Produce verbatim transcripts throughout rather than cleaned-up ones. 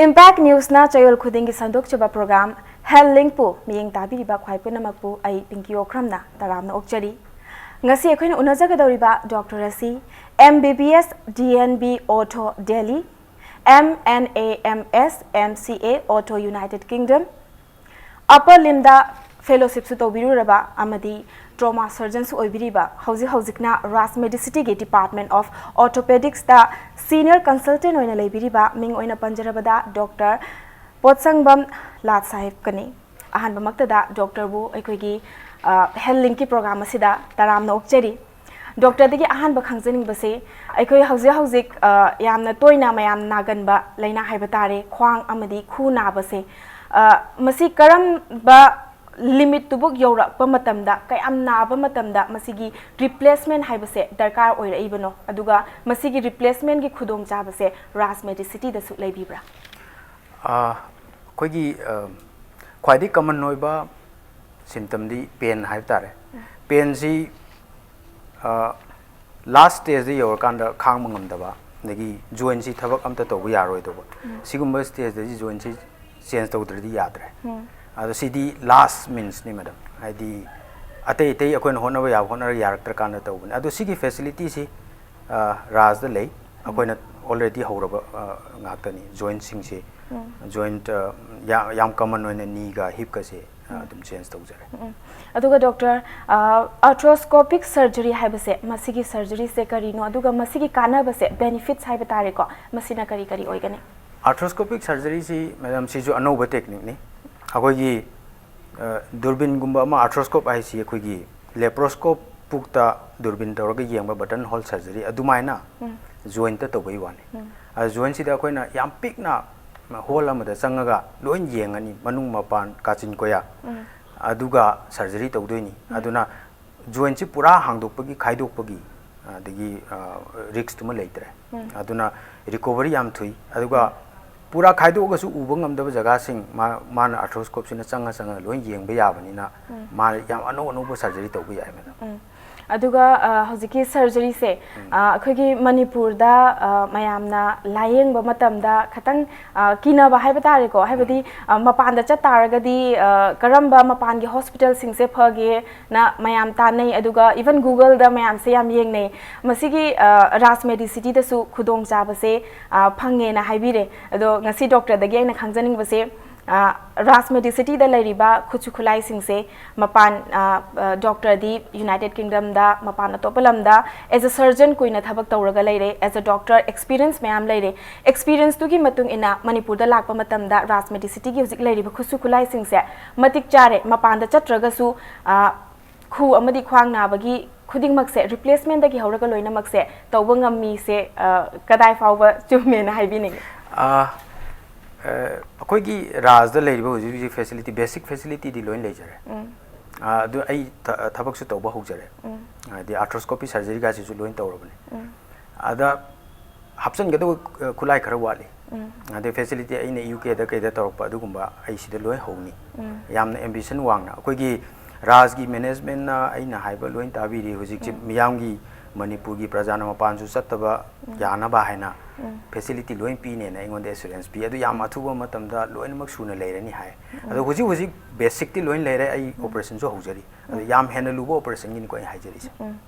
Impact Newsꯅ ꯆꯌꯣꯜ ꯈꯨꯗꯤꯡꯒꯤ ꯁꯟꯗꯣꯛꯆꯕ program Health Linkꯄꯨ ꯃꯤꯠꯌꯦꯡ ꯇꯥꯕꯤꯔꯤꯕ ꯈ꯭ꯋꯥꯏ ꯄꯨꯝꯅꯃꯛꯄꯨ ꯑꯩ ꯄꯤꯡꯀꯤ ꯑꯣꯀ꯭ꯔꯝꯅ ꯇꯔꯥꯝꯅ ꯑꯣꯛꯆꯔꯤ꯫ ꯉꯁꯤ ꯑꯩꯈꯣꯏꯅ ꯎꯅꯖꯒꯗꯧꯔꯤꯕ doctor ꯑꯁꯤ M B B S D N B Ortho Delhi, M N A M S M C A Ortho United Kingdom, Upper Limbsꯗ fellowshipꯁꯨ ꯇꯧꯕꯤꯔꯨꯔꯕ ꯑꯃꯗꯤ trauma surgeonꯁꯨ ꯑꯣꯏꯕꯤꯔꯤꯕ, ꯍꯧꯖꯤꯛ ꯍꯧꯖꯤꯛꯅ Raj Medicityꯒꯤ Department of Orthopedicsꯇ senior consultant ꯑꯣꯏꯅ ꯂꯩꯕꯤꯔꯤꯕ, ꯃꯤꯡ ꯑꯣꯏꯅ ꯄꯟꯖꯔꯕꯗ doctor ꯄꯣꯠꯁꯪꯕꯝ ꯂꯥꯠ ꯁꯥꯍꯦꯕꯀꯅꯤ꯫ ꯑꯍꯥꯟꯕꯃꯛꯇꯗ doctorꯕꯨ ꯑꯩꯈꯣꯏꯒꯤ, ꯑ, Health Linkꯀꯤ program ꯑꯁꯤꯗ ꯇꯔꯥꯝꯅ ꯑꯣꯛꯆꯔꯤ꯫ Doctorꯗꯒꯤ ꯑꯍꯥꯟꯕ ꯈꯪꯖꯅꯤꯡꯕꯁꯦ, ꯑꯩꯈꯣꯏ ꯍꯧꯖꯤꯛ ꯍꯧꯖꯤꯛ, ꯑ, ꯌꯥꯝꯅ ꯇꯣꯏꯅ ꯃꯌꯥꯝ ꯅꯥꯒꯟꯕ ꯂꯥꯏꯅꯥ ꯍꯥꯏꯕ ꯇꯥꯔꯦ, ꯈ꯭ꯋꯥꯡ ꯑꯃꯗꯤ ꯈꯨ ꯅꯥꯕꯁꯦ, ꯑ, ꯃꯁꯤ ꯀꯔꯝꯕ limitꯇꯨꯕꯨ ꯌꯧꯔꯛꯄ ꯃꯇꯝꯗ, ꯀꯌꯥꯝ ꯅꯥꯕ ꯃꯇꯝꯗ ꯃꯁꯤꯒꯤ replacement ꯍꯥꯏꯕꯁꯦ ꯗꯔꯀꯥꯔ ꯑꯣꯏꯔꯛꯏꯕꯅꯣ? ꯑꯗꯨꯒ ꯃꯁꯤꯒꯤ replacementꯀꯤ ꯈꯨꯗꯣꯡꯆꯥꯕꯁꯦ Raj Medicityꯗꯁꯨ ꯂꯩꯕꯤꯕ꯭ꯔꯥ? ꯑꯥ, ꯑꯩꯈꯣꯏꯒꯤ, ꯑ, ꯈ꯭ꯋꯥꯏꯗꯒꯤ common ꯑꯣꯏꯕ symptomꯗꯤ pain ꯍꯥꯏꯕ ꯇꯥꯔꯦ꯫ Painꯁꯤ, ꯑ, last stageꯗ ꯌꯧꯔꯀꯥꯟꯗ ꯈꯥꯡꯕ ꯉꯝꯗꯕ, ꯑꯗꯒꯤ jointꯁꯤ ꯊꯕꯛ ꯑꯝꯇ ꯇꯧꯕ ꯌꯥꯔꯣꯏꯗꯧꯕ, ꯁꯤꯒꯨꯝꯕ stageꯇꯗꯤ jointꯁꯤ change ꯇꯧꯗ꯭ꯔꯗꯤ ꯌꯥꯗ꯭ꯔꯦ꯫ ꯑꯗꯣ ꯁꯤꯗꯤ last meansꯅꯤ, madam꯫ ꯍꯥꯏꯗꯤ ꯑꯇꯩ ꯑꯇꯩ ꯑꯩꯈꯣꯏꯅ ꯍꯣꯠꯅꯕ ꯌꯥꯕ ꯍꯣꯠꯅꯔꯒ ꯌꯥꯔꯛꯇ꯭ꯔꯀꯥꯟꯗ ꯇꯧꯕꯅꯤ꯫ ꯑꯗꯣ ꯁꯤꯒꯤ facilityꯁꯤ, ꯑ, Rajꯗ ꯂꯩ꯫ ꯑꯩꯈꯣꯏꯅ already ꯍꯧꯔꯕ, ꯑ, ꯉꯥꯛꯇꯅꯤ꯫ Jointꯁꯤꯡꯁꯤ, joint, ꯑ, ꯌꯥ-, ꯌꯥꯝ common ꯑꯣꯏꯅ kneeꯒ hipꯀꯁꯦ, ꯑ, ꯑꯗꯨꯝ change ꯇꯧꯖꯔꯦ꯫ ꯎꯝ꯫ ꯑꯗꯨꯒ doctor, ꯑ, arthroscopic surgery ꯍꯥꯏꯕꯁꯦ, ꯃꯁꯤꯒꯤ surgeryꯁꯦ ꯀꯔꯤꯅꯣ? ꯑꯗꯨꯒ ꯃꯁꯤꯒꯤ ꯀꯥꯟꯅꯕꯁꯦ, benefits ꯍꯥꯏꯕ ꯇꯥꯔꯦꯀꯣ, ꯃꯁꯤꯅ ꯀꯔꯤ ꯀꯔꯤ ꯑꯣꯏꯒꯅꯤ? Arthroscopic surgeryꯁꯤ, madam, ꯁꯤꯁꯨ ꯑꯅꯧꯕ techniqueꯅꯤ꯫ ꯑꯩꯈꯣꯏꯒꯤ, ꯑ, ꯗꯨꯔꯕꯤꯟꯒꯨꯝꯕ ꯑꯃ, arthroscope ꯍꯥꯏꯁꯤ ꯑꯩꯈꯣꯏꯒꯤ laparoscope ꯄꯨꯛꯇ ꯗꯨꯔꯕꯤꯟ ꯇꯧꯔꯒ ꯌꯦꯡꯕ button hole surgery ꯑꯗꯨꯃꯥꯏꯅ jointꯇ ꯇꯧꯕꯒꯤ ꯋꯥꯅꯤ꯫ ꯑꯗ jointꯁꯤꯗ ꯑꯩꯈꯣꯏꯅ ꯌꯥꯝ ꯄꯤꯛꯅ hole ꯑꯃꯗ ꯆꯪꯉꯒ ꯂꯣꯏ ꯌꯦꯡꯉꯅꯤ, ꯃꯅꯨꯡ ꯃꯄꯥꯟ, ꯀꯥꯆꯤꯟ ꯀꯣꯌꯥ꯫ ꯑꯗꯨꯒ surgery ꯇꯧꯗꯣꯏꯅꯤ꯫ ꯑꯗꯨꯅ jointꯁꯤ ꯄꯨꯔꯥ ꯍꯥꯡꯗꯣꯛꯄꯒꯤ, ꯈꯥꯏꯗꯣꯛꯄꯒꯤ, ꯑꯗꯒꯤ, ꯑ, riskꯇꯨꯃ ꯂꯩꯇ꯭ꯔꯦ꯫ ꯑꯗꯨꯅ recovery ꯌꯥꯝ ꯊꯨꯏ꯫ ꯑꯗꯨꯒ ꯄꯨꯔꯥ ꯈꯥꯏꯗꯣꯛꯑꯒꯁꯨ ꯎꯕ ꯉꯝꯗꯕ ꯖꯒꯥꯁꯤꯡ ꯃꯥ-, ꯃꯥꯅ arthroscopeꯁꯤꯅ ꯆꯪꯉ ꯆꯪꯉ ꯂꯣꯏ ꯌꯦꯡꯕ ꯌꯥꯕꯅꯤꯅ ꯃꯥ ꯌꯥꯝ ꯑꯅꯧ ꯑꯅꯧꯕ surgery ꯇꯧꯕ ꯌꯥꯏ, madam꯫ ꯎꯝ꯫ ꯑꯗꯨꯒ ꯑ, ꯍꯧꯖꯤꯛꯀꯤ ꯁꯔꯖꯔꯤꯁꯦ ꯑ, ꯑꯩꯈꯣꯏꯒꯤ ꯃꯅꯤꯄꯨꯔꯗ ꯑ, ꯃꯌꯥꯝꯅ ꯂꯥꯌꯦꯡꯕ ꯃꯇꯝꯗ ꯈꯤꯇꯪ ꯑ, ꯀꯤꯅꯕ ꯍꯥꯏꯕ ꯇꯥꯔꯦꯀꯣ, ꯍꯥꯏꯕꯗꯤ ꯑ, ꯃꯄꯥꯟꯗ ꯆꯠ ꯇꯥꯔꯒꯗꯤ ꯑ, ꯀꯔꯝꯕ ꯃꯄꯥꯟꯒꯤ ꯍꯣꯁꯄꯤꯇꯥꯜꯁꯤꯡꯁꯦ ꯐꯒꯦꯅ ꯃꯌꯥꯝ ꯇꯥꯟꯅꯩ, ꯑꯗꯨꯒ even Google-ꯗ ꯃꯌꯥꯝꯁꯦ ꯌꯥꯝ ꯌꯦꯡꯅꯩ꯫ ꯃꯁꯤꯒꯤ ꯑ, ꯔꯥꯖ ꯃꯦꯗꯤꯁꯤꯇꯤꯗꯁꯨ ꯈꯨꯗꯣꯡꯆꯥꯕꯁꯦ ꯑ, ꯐꯪꯉꯦꯅ ꯍꯥꯏꯕꯤꯔꯦ꯫ ꯑꯗꯣ ꯉꯁꯤ ꯗꯣꯛꯇꯔꯗꯒꯤ ꯑꯩꯅ ꯈꯪꯖꯅꯤꯡꯕꯁꯦ ꯑ, ꯔꯥꯖ ꯃꯦꯗꯤꯁꯤꯇꯤꯗ ꯂꯩꯔꯤꯕ ꯈꯨꯠꯁꯨ ꯈꯨꯠꯂꯥꯏꯁꯤꯡꯁꯦ ꯃꯄꯥꯟ ꯑ, ꯑ, ꯗꯣꯛꯇꯔꯗꯤ ꯌꯨꯅꯥꯏꯇꯦꯗ ꯀꯤꯡꯗꯝꯗ, ꯃꯄꯥꯟ ꯑꯇꯣꯞꯄ ꯂꯝꯗ as a surgeon ꯀꯨꯏꯅ ꯊꯕꯛ ꯇꯧꯔꯒ ꯂꯩꯔꯦ, as a doctor experience ꯃꯌꯥꯝ ꯂꯩꯔꯦ꯫ ꯑꯦꯛꯁꯄꯤꯔꯤꯌꯦꯟꯁꯇꯨꯒꯤ ꯃꯇꯨꯡ ꯏꯟꯅ ꯃꯅꯤꯄꯨꯔꯗ ꯂꯥꯛꯄ ꯃꯇꯝꯗ ꯔꯥꯖ ꯃꯦꯗꯤꯁꯤꯇꯤꯒꯤ ꯍꯧꯖꯤꯛ ꯂꯩꯔꯤꯕ ꯈꯨꯠꯁꯨ ꯈꯨꯠꯂꯥꯏꯁꯤꯡꯁꯦ ꯃꯇꯤꯛ ꯆꯥꯔꯦ, ꯃꯄꯥꯟꯗ ꯆꯠꯇ꯭ꯔꯒꯁꯨ ꯑ, ꯈꯨ ꯑꯃꯗꯤ ꯈ꯭ꯋꯥꯡ ꯅꯥꯕꯒꯤ ꯈꯨꯗꯤꯡꯃꯛꯁꯦ, ꯔꯤꯄ꯭ꯂꯦꯁꯃꯦꯟꯗꯒꯤ ꯍꯧꯔꯒ ꯂꯣꯏꯅꯃꯛꯁꯦ ꯇꯧꯕ ꯉꯝꯃꯤꯁꯦ ꯑ, ꯀꯗꯥꯏ ꯐꯥꯎꯕ ꯆꯨꯝꯃꯦꯅ ꯍꯥꯏꯕꯤꯅꯤꯡꯉꯤ? ꯑ, ꯑ, ꯑꯩꯈꯣꯏꯒꯤ ꯔꯥꯖꯗ ꯂꯩꯔꯤꯕ ꯍꯧꯖꯤꯛ ꯍꯧꯖꯤꯛ ꯐꯦꯁꯤꯂꯤꯇꯤ, ꯕꯦꯁꯤꯛ ꯐꯦꯁꯤꯂꯤꯇꯤꯗꯤ ꯂꯣꯏ ꯂꯩꯖꯔꯦ꯫ ꯑ, ꯑꯗꯨ ꯑꯩ ꯊ- ꯊꯕꯛꯁꯨ ꯇꯧꯕ ꯍꯧꯖꯔꯦ꯫ ꯍꯥꯏꯗꯤ ꯑꯥꯔꯊ꯭ꯔꯣꯁꯀꯣꯄꯤ ꯁꯔꯖꯔꯤꯒꯁꯤꯁꯨ ꯂꯣꯏ ꯇꯧꯔꯕꯅꯦ꯫ ꯑꯗ ꯍꯥꯞꯆꯤꯟꯒꯗꯕ ꯑ, ꯈꯨꯠꯂꯥꯏ ꯈꯔ ꯋꯥꯠꯂꯤ꯫ ꯑꯗꯩ ꯐꯦꯁꯤꯂꯤꯇꯤ ꯑꯩꯅ ꯌꯨ ꯀꯦꯗ ꯀꯩꯗ ꯇꯧꯔꯛꯄ ꯑꯗꯨꯒꯨꯝꯕ ꯑꯩ ꯁꯤꯗ ꯂꯣꯏ ꯍꯧꯅꯤ꯫ ꯌꯥꯝꯅ ꯑꯦꯝꯕꯤꯁꯟ ꯋꯥꯡꯅ ꯑꯩꯈꯣꯏꯒꯤ ꯔꯥꯖꯒꯤ ꯃꯦꯅꯦꯖꯃꯦꯟꯅ ꯑꯩꯅ ꯍꯥꯏꯕ ꯂꯣꯏ ꯇꯥꯕꯤꯔꯤ꯫ ꯍꯧꯖꯤꯛꯁꯦ ꯃꯤꯌꯥꯝꯒꯤ, ꯃꯅꯤꯄꯨꯔꯒꯤ ꯄ꯭ꯔꯖꯥꯅ ꯃꯄꯥꯟꯁꯨ ꯆꯠꯇꯕ ꯌꯥꯅꯕ ꯍꯥꯏꯅ ꯐꯦꯁꯤꯂꯤꯇꯤ ꯂꯣꯏ ꯄꯤꯅꯦꯅ ꯑꯩꯉꯣꯟꯗ ꯑꯦꯁꯨꯔꯦꯟꯁ ꯄꯤ꯫ ꯑꯗꯨ ꯌꯥꯝ ꯑꯊꯨꯕ ꯃꯇꯝꯗ ꯂꯣꯏꯅꯃꯛ ꯁꯨꯅ ꯂꯩꯔꯅꯤ ꯍꯥꯏ꯫ ꯑꯗꯣ ꯍꯧꯖꯤꯛ ꯍꯧꯖꯤꯛ ꯕꯦꯁꯤꯛꯇꯤ ꯂꯣꯏ ꯂꯩꯔꯦ, ꯑꯩ ꯑꯣꯄꯔꯦꯁꯟꯁꯨ ꯍꯧꯖꯔꯤ꯫ ꯑꯗꯣ ꯌꯥꯝ ꯍꯦꯟꯅ ꯂꯨꯕ ꯑꯣꯄꯔꯦꯁꯟꯒꯤꯅꯤꯀꯣ ꯑꯩ ꯍꯥꯏꯖꯔꯤꯁꯦ꯫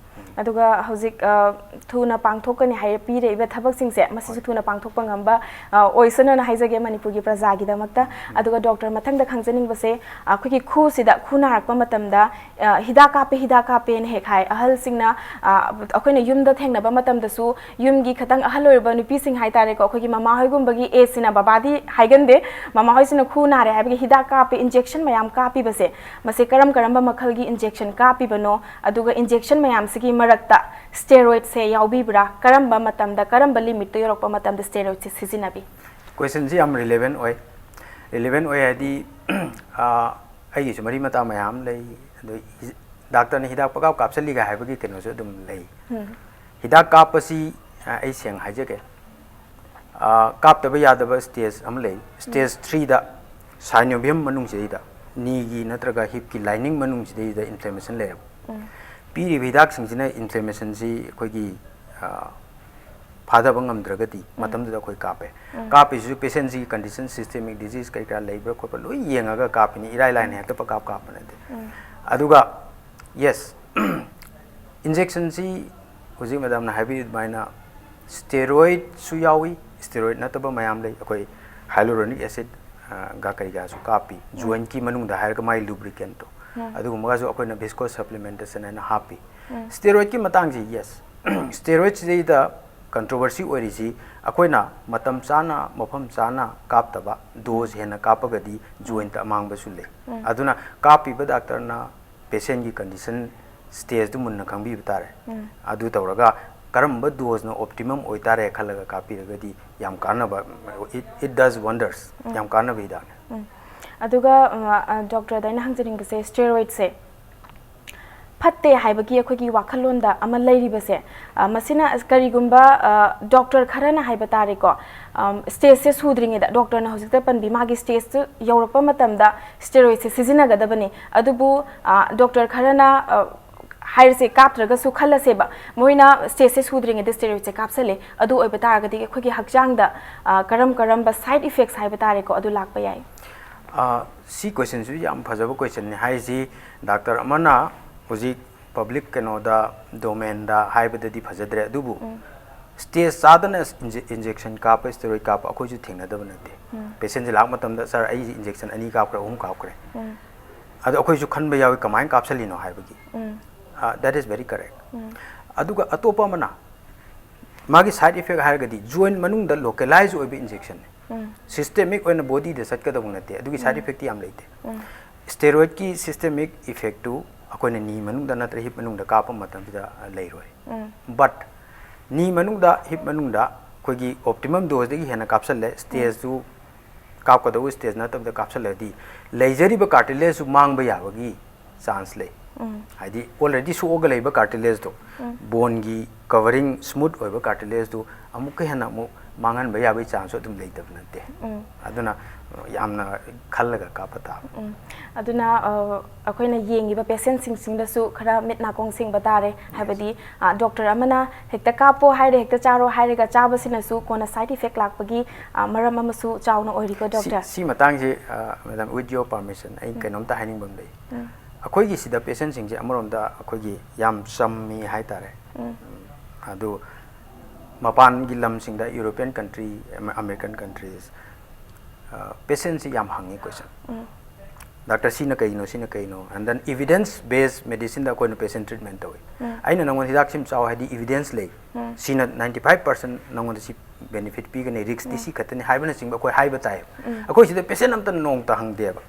ꯑꯗꯨꯒ ꯍꯧꯖꯤꯛ ꯑ, ꯊꯨꯅ ꯄꯥꯡꯊꯣꯛꯀꯅꯤ ꯍꯥꯏꯔ ꯄꯤꯔꯛꯏꯕ ꯊꯕꯛꯁꯤꯡꯁꯦ ꯃꯁꯤꯁꯨ ꯊꯨꯅ ꯄꯥꯡꯊꯣꯛꯄ ꯉꯝꯕ ꯑ, ꯑꯣꯏꯁꯅꯨꯅ ꯍꯥꯏꯖꯒꯦ ꯃꯅꯤꯄꯨꯔꯒꯤ ꯄ꯭ꯔꯖꯥꯒꯤꯗꯃꯛꯇ꯫ ꯑꯗꯨꯒ ꯗꯣꯛꯇꯔ, ꯃꯊꯪꯗ ꯈꯪꯖꯅꯤꯡꯕꯁꯦ, ꯑꯩꯈꯣꯏꯒꯤ ꯈꯨꯁꯤꯗ ꯈꯨ ꯅꯥꯔꯛꯄ ꯃꯇꯝꯗ ꯑ, ꯍꯤꯗꯥꯛ ꯀꯥꯞꯄꯦ, ꯍꯤꯗꯥꯛ ꯀꯥꯞꯄꯦꯅ ꯍꯦꯛ ꯍꯥꯏ꯫ ꯑꯍꯜꯁꯤꯡꯅ ꯑ, ꯑꯩꯈꯣꯏꯅ ꯌꯨꯝꯗ ꯊꯦꯡꯅꯕ ꯃꯇꯝꯗꯁꯨ ꯌꯨꯝꯒꯤ ꯈꯤꯇꯪ ꯑꯍꯜ ꯑꯣꯏꯔꯕ ꯅꯨꯄꯤꯁꯤꯡ ꯍꯥꯏꯇꯥꯔꯦꯀꯣ, ꯑꯩꯈꯣꯏꯒꯤ ꯃꯃꯥ ꯍꯣꯏꯒꯨꯝꯕꯒꯤ ꯑꯦꯖꯁꯤꯅ, ꯕꯕꯥꯗꯤ ꯍꯥꯏꯒꯟꯗꯦ, ꯃꯃꯥ ꯍꯣꯏꯁꯤꯅ ꯈꯨ ꯅꯥꯔꯦ ꯍꯥꯏꯕꯒꯤ ꯍꯤꯗꯥꯛ ꯀꯥꯞꯄꯦ, ꯏꯟꯖꯦꯛꯁꯟ ꯃꯌꯥꯝ ꯀꯥꯞꯄꯤꯕꯁꯦ, ꯃꯁꯤ ꯀꯔꯝ ꯀꯔꯝꯕ ꯃꯈꯜꯒꯤ ꯏꯟꯖꯦꯛꯁꯟ ꯀꯥꯞꯄꯤꯕꯅꯣ? ꯑꯗꯨꯒ ꯏꯟꯖꯦꯛꯁꯟ ꯃꯌꯥꯝꯁꯤꯒꯤ ꯃꯔꯛꯇ ꯁ꯭ꯇꯦꯔꯣꯏꯗꯁꯦ ꯌꯥꯎꯕꯤꯕ꯭ꯔꯥ? ꯀꯔꯝꯕ ꯃꯇꯝꯗ, ꯀꯔꯝꯕ ꯂꯤꯃꯤꯠꯇ ꯌꯧꯔꯛꯄ ꯃꯇꯝꯗ ꯁ꯭ꯇꯦꯔꯣꯏꯗꯁꯦ ꯁꯤꯖꯤꯟꯅꯕꯤ? ꯀꯣꯏꯁꯟꯁꯤ ꯌꯥꯝ ꯔꯤꯂꯦꯚꯦꯟ ꯑꯣꯏ꯫ ꯔꯤꯂꯦꯚꯦꯟ ꯑꯣꯏ ꯍꯥꯏꯗꯤ, ꯑ, ꯑꯩꯒꯤꯁꯨ ꯃꯔꯤ ꯃꯇꯥ ꯃꯌꯥꯝ ꯂꯩ꯫ ꯑꯗꯣ ꯍꯤ-, ꯗꯥꯛꯇꯔꯅ ꯍꯤꯗꯥꯛ ꯄꯀꯥꯞ ꯀꯥꯞꯁꯤꯜꯂꯤꯒ ꯍꯥꯏꯕꯒꯤ ꯀꯩꯅꯣꯁꯨ ꯑꯗꯨꯝ ꯂꯩ꯫ ꯍꯤꯗꯥꯛ ꯀꯥꯞꯄꯁꯤ, ꯑ, ꯑꯩ ꯁꯦꯡꯅ ꯍꯥꯏꯖꯒꯦ, ꯑ, ꯀꯥꯞꯇꯕ ꯌꯥꯗꯕ ꯁ꯭ꯇꯦꯖ ꯑꯃ ꯂꯩ꯫ ꯁ꯭ꯇꯦꯖ ꯊ꯭ꯔꯤꯗ ꯁꯥꯏꯅꯣꯚꯤꯌꯝ ꯃꯅꯨꯡꯁꯤꯗꯩꯗ, ꯅꯤꯒꯤ ꯅꯠꯇ꯭ꯔꯒ ꯍꯤꯞꯀꯤ ꯂꯥꯏꯅꯤꯡ ꯃꯅꯨꯡꯁꯤꯗꯩꯗ ꯏꯟꯐ꯭ꯂꯦꯃꯦꯁꯟ ꯂꯩꯔꯕ꯫ ꯄꯤꯔꯤꯕ ꯍꯤꯗꯥꯛꯁꯤꯡꯁꯤꯅ ꯏꯟꯐ꯭ꯂꯦꯃꯦꯁꯟꯁꯤ ꯑꯩꯈꯣꯏꯒꯤ ꯐꯥꯗꯕ ꯉꯝꯗ꯭ꯔꯒꯗꯤ ꯃꯇꯝꯗꯨꯗ ꯑꯩꯈꯣꯏ ꯀꯥꯞꯄꯦ꯫ ꯀꯥꯞꯄꯤꯁꯤꯁꯨ ꯄꯦꯁꯦꯟꯁꯤꯒꯤ ꯀꯟꯗꯤꯁꯟ, ꯁꯤꯁꯇꯦꯃꯤꯛ ꯗꯤꯖꯤꯁ ꯀꯔꯤ ꯀꯔꯥ ꯂꯩꯕ꯭ꯔꯥ ꯈꯣꯠꯄ꯭ꯔꯥ ꯂꯣꯏ ꯌꯦꯡꯉꯒ ꯀꯥꯞꯄꯤꯅꯤ, ꯏꯔꯥꯏ ꯂꯥꯏꯅ ꯍꯦꯛꯇ ꯄꯀꯥꯞ ꯀꯥꯞꯄ ꯅꯠꯇꯦ꯫ ꯑꯗꯨꯒ ꯌꯦꯁ, ꯏꯟꯖꯦꯛꯁꯟꯁꯤ ꯍꯧꯖꯤꯛ ꯃꯦꯗꯥꯝꯅ ꯍꯥꯏꯕꯤꯔꯤꯕ ꯑꯗꯨꯃꯥꯏꯅ ꯁ꯭ꯇꯦꯔꯣꯏꯗꯁꯨ ꯌꯥꯎꯏ, ꯁ꯭ꯇꯦꯔꯣꯏꯗ ꯅꯠꯇꯕ ꯃꯌꯥꯝ ꯂꯩ꯫ ꯑꯩꯈꯣꯏ ꯍꯥꯏꯂꯨꯔꯣꯅꯤꯛ ꯑꯦꯁꯤꯗ ꯒ ꯀꯔꯤ ꯀꯔꯥꯁꯨ ꯀꯥꯞꯄꯤ, ꯖꯣꯏꯟꯀꯤ ꯃꯅꯨꯡꯗ ꯍꯥꯏꯔꯒ ꯃꯥꯏ ꯂꯨꯕ꯭ꯔꯤꯀꯦꯟꯠꯇꯣ, ꯑꯗꯨꯒꯨꯝꯕꯒꯁꯨ ꯑꯩꯈꯣꯏꯅ ꯚꯤꯁꯀꯣꯁ ꯁꯄ꯭ꯂꯤꯃꯦꯟꯇꯦꯁꯟ ꯍꯥꯏꯅ ꯍꯥꯞꯄꯤ꯫ ꯁ꯭ꯇꯦꯔꯣꯏꯗꯀꯤ ꯃꯇꯥꯡꯁꯤ, ꯌꯦꯁ, ꯁ꯭ꯇꯦꯔꯣꯏꯗꯁꯤꯗꯩꯗ ꯀꯟꯇ꯭ꯔꯣꯚꯔꯁꯤ ꯑꯣꯏꯔꯤꯁꯤ ꯑꯩꯈꯣꯏꯅ ꯃꯇꯝ ꯆꯥꯅ ꯃꯐꯝ ꯆꯥꯅ ꯀꯥꯞꯇꯕ, ꯗꯣꯁ ꯍꯦꯟꯅ ꯀꯥꯞꯄꯒꯗꯤ ꯖꯣꯏꯟꯇ ꯑꯃꯥꯡꯕꯁꯨ ꯂꯩ꯫ ꯑꯗꯨꯅ ꯀꯥꯞꯄꯤꯕ ꯗꯥꯛꯇꯔꯅ ꯄꯦꯁꯦꯟꯒꯤ ꯀꯟꯗꯤꯁꯟ ꯁ꯭ꯇꯦꯖꯇꯨ ꯃꯨꯟꯅ ꯈꯪꯕꯤꯕ ꯇꯥꯔꯦ꯫ ꯑꯗꯨ ꯇꯧꯔꯒ ꯀꯔꯝꯕ ꯗꯣꯁꯅ ꯑꯣꯞꯇꯤꯃꯝ ꯑꯣꯏꯇꯥꯔꯦ ꯈꯜꯂꯒ ꯀꯥꯞꯄꯤꯔꯒꯗꯤ ꯌꯥꯝ ꯀꯥꯟꯅꯕ, it, it does wonders, ꯌꯥꯝ ꯀꯥꯟꯅꯕ ꯍꯤꯗꯥꯛꯅꯤ꯫ ꯑꯗꯨꯒ ꯗꯣꯛꯇꯔꯗ ꯑꯩꯅ ꯍꯪꯖꯅꯤꯡꯕꯁꯦ, ꯁ꯭ꯇꯦꯔꯣꯏꯗꯁꯦ ꯐꯠꯇꯦ ꯍꯥꯏꯕꯒꯤ ꯑꯩꯈꯣꯏꯒꯤ ꯋꯥꯈꯜꯂꯣꯟꯗ ꯑꯃ ꯂꯩꯔꯤꯕꯁꯦ, ꯃꯁꯤꯅ ꯀꯔꯤꯒꯨꯝꯕ ꯗꯣꯛꯇꯔ ꯈꯔꯅ ꯍꯥꯏꯕ ꯇꯥꯔꯦꯀꯣ, ꯁ꯭ꯇꯦꯖꯁꯦ ꯁꯨꯗ꯭ꯔꯤꯉꯩꯗ, ꯗꯣꯛꯇꯔꯅ ꯍꯧꯖꯤꯛꯇ ꯄꯟꯕꯤ ꯃꯥꯒꯤ ꯁ꯭ꯇꯦꯖꯇꯨ ꯌꯧꯔꯛꯄ ꯃꯇꯝꯗ ꯁ꯭ꯇꯦꯔꯣꯏꯗꯁꯦ ꯁꯤꯖꯤꯟꯅꯒꯗꯕꯅꯤ꯫ ꯑꯗꯨꯕꯨ ꯗꯣꯛꯇꯔ ꯈꯔꯅ ꯍꯥꯏꯔꯁꯦ, ꯀꯥꯞꯇ꯭ꯔꯒꯁꯨ ꯈꯜꯂꯁꯦꯕ, ꯃꯣꯏꯅ ꯁ꯭ꯇꯦꯖꯁꯦ ꯁꯨꯗ꯭ꯔꯤꯉꯩꯗ ꯁ꯭ꯇꯦꯔꯣꯏꯗꯁꯦ ꯀꯥꯞꯁꯜꯂꯦ, ꯑꯗꯨ ꯑꯣꯏꯕ ꯇꯥꯔꯒꯗꯤ ꯑꯩꯈꯣꯏꯒꯤ ꯍꯛꯆꯥꯡꯗ ꯀꯔꯝ ꯀꯔꯝꯕ ꯁꯥꯏꯠ ꯏꯐꯦꯛꯁ ꯍꯥꯏꯕ ꯇꯥꯔꯦꯀꯣ, ꯑꯗꯨ ꯂꯥꯛꯄ ꯌꯥꯏ? ꯁꯤ ꯀꯣꯏꯁꯟꯁꯨ ꯌꯥꯝ ꯐꯖꯕ ꯀꯣꯏꯁꯟꯅꯤ꯫ ꯍꯥꯏꯁꯤ ꯗꯥꯛꯇꯔ ꯑꯃꯅ ꯍꯧꯖꯤꯛ ꯄꯕ꯭ꯂꯤꯛ ꯀꯩꯅꯣꯗ, ꯗꯣꯃꯦꯟꯗ ꯍꯥꯏꯕꯗꯗꯤ ꯐꯖꯗ꯭ꯔꯦ, ꯑꯗꯨꯕꯨ ꯁ꯭ꯇꯦꯖ ꯆꯥꯗꯅ ꯏꯟꯖꯦꯛꯁꯟ ꯀꯥꯞꯄ, ꯁ꯭ꯇꯦꯔꯣꯏꯗ ꯀꯥꯞꯄ ꯑꯩꯈꯣꯏꯁꯨ ꯊꯦꯡꯅꯗꯕ ꯅꯠꯇꯦ꯫ ꯄꯦꯁꯦꯟꯁꯦ ꯂꯥꯛꯄ ꯃꯇꯝꯗ, "ꯁꯥꯔ, ꯑꯩꯁꯦ ꯏꯟꯖꯦꯛꯁꯟ ꯑꯅꯤ ꯀꯥꯞꯈ꯭ꯔꯦ, ꯑꯍꯨꯝ ꯀꯥꯞꯈ꯭ꯔꯦ"꯫ ꯑꯗꯣ ꯑꯩꯈꯣꯏꯁꯨ ꯈꯟꯕ ꯌꯥꯎꯏ, "ꯀꯃꯥꯏꯅ ꯀꯥꯞꯁꯜꯂꯤꯅꯣ?" ꯍꯥꯏꯕꯒꯤ꯫ That is very correct꯫ ꯑꯗꯨꯒ ꯑꯇꯣꯞꯄ ꯑꯃꯅ, ꯃꯥꯒꯤ ꯁꯥꯏꯠ ꯏꯐꯦꯛ ꯍꯥꯏꯔꯒꯗꯤ ꯖꯣꯏꯟ ꯃꯅꯨꯡꯗ ꯂꯣꯀꯦꯂꯥꯏꯖ ꯑꯣꯏꯕ ꯏꯟꯖꯦꯛꯁꯟꯅꯤ꯫ ꯁꯤꯁꯇꯦꯃꯤꯛ ꯑꯣꯏꯅ ꯕꯣꯗꯤꯗ ꯆꯠꯀꯗꯧꯕ ꯅꯠꯇꯦ, ꯑꯗꯨꯒꯤ ꯁꯥꯏꯠ ꯏꯐꯦꯛꯇꯤ ꯌꯥꯝ ꯂꯩꯇꯦ꯫ ꯁ꯭ꯇꯦꯔꯣꯏꯗꯀꯤ ꯁꯤꯁꯇꯦꯃꯤꯛ ꯏꯐꯦꯛꯇꯨ ꯑꯩꯈꯣꯏꯅ ꯅꯤ ꯃꯅꯨꯡꯗ ꯅꯠꯇ꯭ꯔ ꯍꯤꯞ ꯃꯅꯨꯡꯗ ꯀꯥꯞꯄ ꯃꯇꯝꯁꯤꯗ ꯂꯩꯔꯣꯏ꯫ ꯕꯠ ꯅꯤ ꯃꯅꯨꯡꯗ, ꯍꯤꯞ ꯃꯅꯨꯡꯗ ꯑꯩꯈꯣꯏꯒꯤ ꯑꯣꯞꯇꯤꯃꯝ ꯗꯣꯁꯇꯒꯤ ꯍꯦꯟꯅ ꯀꯥꯞꯁꯜꯂꯦ, ꯁ꯭ꯇꯦꯖꯇꯨ, ꯀꯥꯞꯀꯗꯧꯕ ꯁ꯭ꯇꯦꯖ ꯅꯠꯇꯕꯗ ꯀꯥꯞꯁꯜꯂꯗꯤ ꯂꯩꯖꯔꯤꯕ ꯀꯥꯔꯇꯤꯂꯦꯖꯁꯨ ꯃꯥꯡꯕ ꯌꯥꯕꯒꯤ ꯆꯥꯟꯁ ꯂꯩ꯫ ꯍꯥꯏꯗꯤ ꯑꯣꯜꯔꯦꯗꯤ ꯁꯣꯛꯑꯒ ꯂꯩꯕ ꯀꯥꯔꯇꯤꯂꯦꯖꯇꯣ, ꯕꯣꯟꯒꯤ ꯀꯚꯔꯤꯡ ꯁ꯭ꯃꯨꯠ ꯑꯣꯏꯕ ꯀꯥꯔꯇꯤꯂꯦꯖꯇꯨ ꯑꯃꯨꯛꯀ ꯍꯦꯟꯅ ꯑꯃꯨꯛ ꯃꯥꯡꯍꯟꯕ ꯌꯥꯕꯒꯤ ꯆꯥꯟꯁꯁꯨ ꯑꯗꯨꯝ ꯂꯩꯇꯕ ꯅꯠꯇꯦ꯫ ꯎꯝ꯫ ꯑꯗꯨꯅ ꯌꯥꯝꯅ ꯈꯜꯂꯒ ꯀꯥꯞꯄ ꯇꯥꯕ꯫ ꯎꯝ꯫ ꯑꯗꯨꯅ ꯑ, ꯑꯩꯈꯣꯏꯅ ꯌꯦꯡꯉꯤꯕ ꯄꯦꯁꯦꯟꯁꯤꯡꯁꯤꯡꯗꯁꯨ ꯈꯔ ꯃꯤꯠ ꯅꯥꯀꯣꯡ ꯁꯤꯡꯕ ꯇꯥꯔꯦ꯫ ꯍꯥꯏꯕꯗꯤ ꯗꯣꯛꯇꯔ ꯑꯃꯅ ꯍꯦꯛꯇ ꯀꯥꯞꯄꯣ ꯍꯥꯏꯔꯦ, ꯍꯦꯛꯇ ꯆꯥꯔꯣ ꯍꯥꯏꯔꯒ ꯆꯥꯕꯁꯤꯅꯁꯨ ꯀꯣꯟꯅ ꯁꯥꯏꯠ ꯏꯐꯦꯛ ꯂꯥꯛꯄꯒꯤ ꯑ, ꯃꯔꯝ ꯑꯃꯁꯨ ꯆꯥꯎꯅ ꯑꯣꯏꯔꯤꯀꯣ, ꯁꯤ ꯗꯣꯛꯇꯔ? ꯁꯤ ꯃꯇꯥꯡꯁꯤ, ꯃꯦꯗꯥꯝ, with your permission, ꯑꯩ ꯀꯩꯅꯣꯝꯇ ꯍꯥꯏꯅꯤꯡꯕ ꯑꯃ ꯂꯩ꯫ ꯑꯩꯈꯣꯏꯒꯤ ꯁꯤꯗ ꯄꯦꯁꯦꯟꯁꯤꯡꯁꯦ ꯑꯃꯔꯣꯝꯗ ꯑꯩꯈꯣꯏꯒꯤ ꯌꯥꯝ ꯆꯝꯃꯤ ꯍꯥꯏꯇꯥꯔꯦ꯫ ꯑꯗꯨ ꯃꯄꯥꯟꯒꯤ ꯂꯝꯁꯤꯡꯗ, European country, American countries, ꯄꯦꯁꯦꯟꯁꯤ ꯌꯥꯝ ꯍꯪꯉꯤ ꯀꯣꯏꯁꯟ꯫ ꯗꯥꯛꯇꯔ, ꯁꯤꯅ ꯀꯩꯅꯣ, ꯁꯤꯅ ꯀꯩꯅꯣ? And then evidence based medicineꯗ ꯑꯩꯈꯣꯏꯅ ꯄꯦꯁꯦꯟ ꯇ꯭ꯔꯤꯠꯃꯦꯟ ꯇꯧꯏ꯫ ꯑꯩꯅ ꯅꯪꯉꯣꯟꯗ ꯍꯤꯗꯥꯛꯁꯤꯃ ꯆꯥꯎ ꯍꯥꯏꯗꯤ evidence ꯂꯩ꯫ ꯁꯤꯅ ninety five percent ꯅꯪꯉꯣꯟꯗ ꯁꯤ ꯕꯦꯅꯤꯐꯤꯠ ꯄꯤꯒꯅꯤ, ꯔꯤꯛꯁꯇꯤ ꯁꯤ ꯈꯛꯇꯅꯤ ꯍꯥꯏꯕꯅꯆꯤꯡꯕ ꯑꯩꯈꯣꯏ ꯍꯥꯏꯕ ꯇꯥꯏꯌꯦꯕ꯫ ꯑꯩꯈꯣꯏ ꯁꯤꯗ ꯄꯦꯁꯦꯟ ꯑꯝꯇ ꯅꯣꯡꯃꯇ ꯍꯪꯗꯦꯕ꯫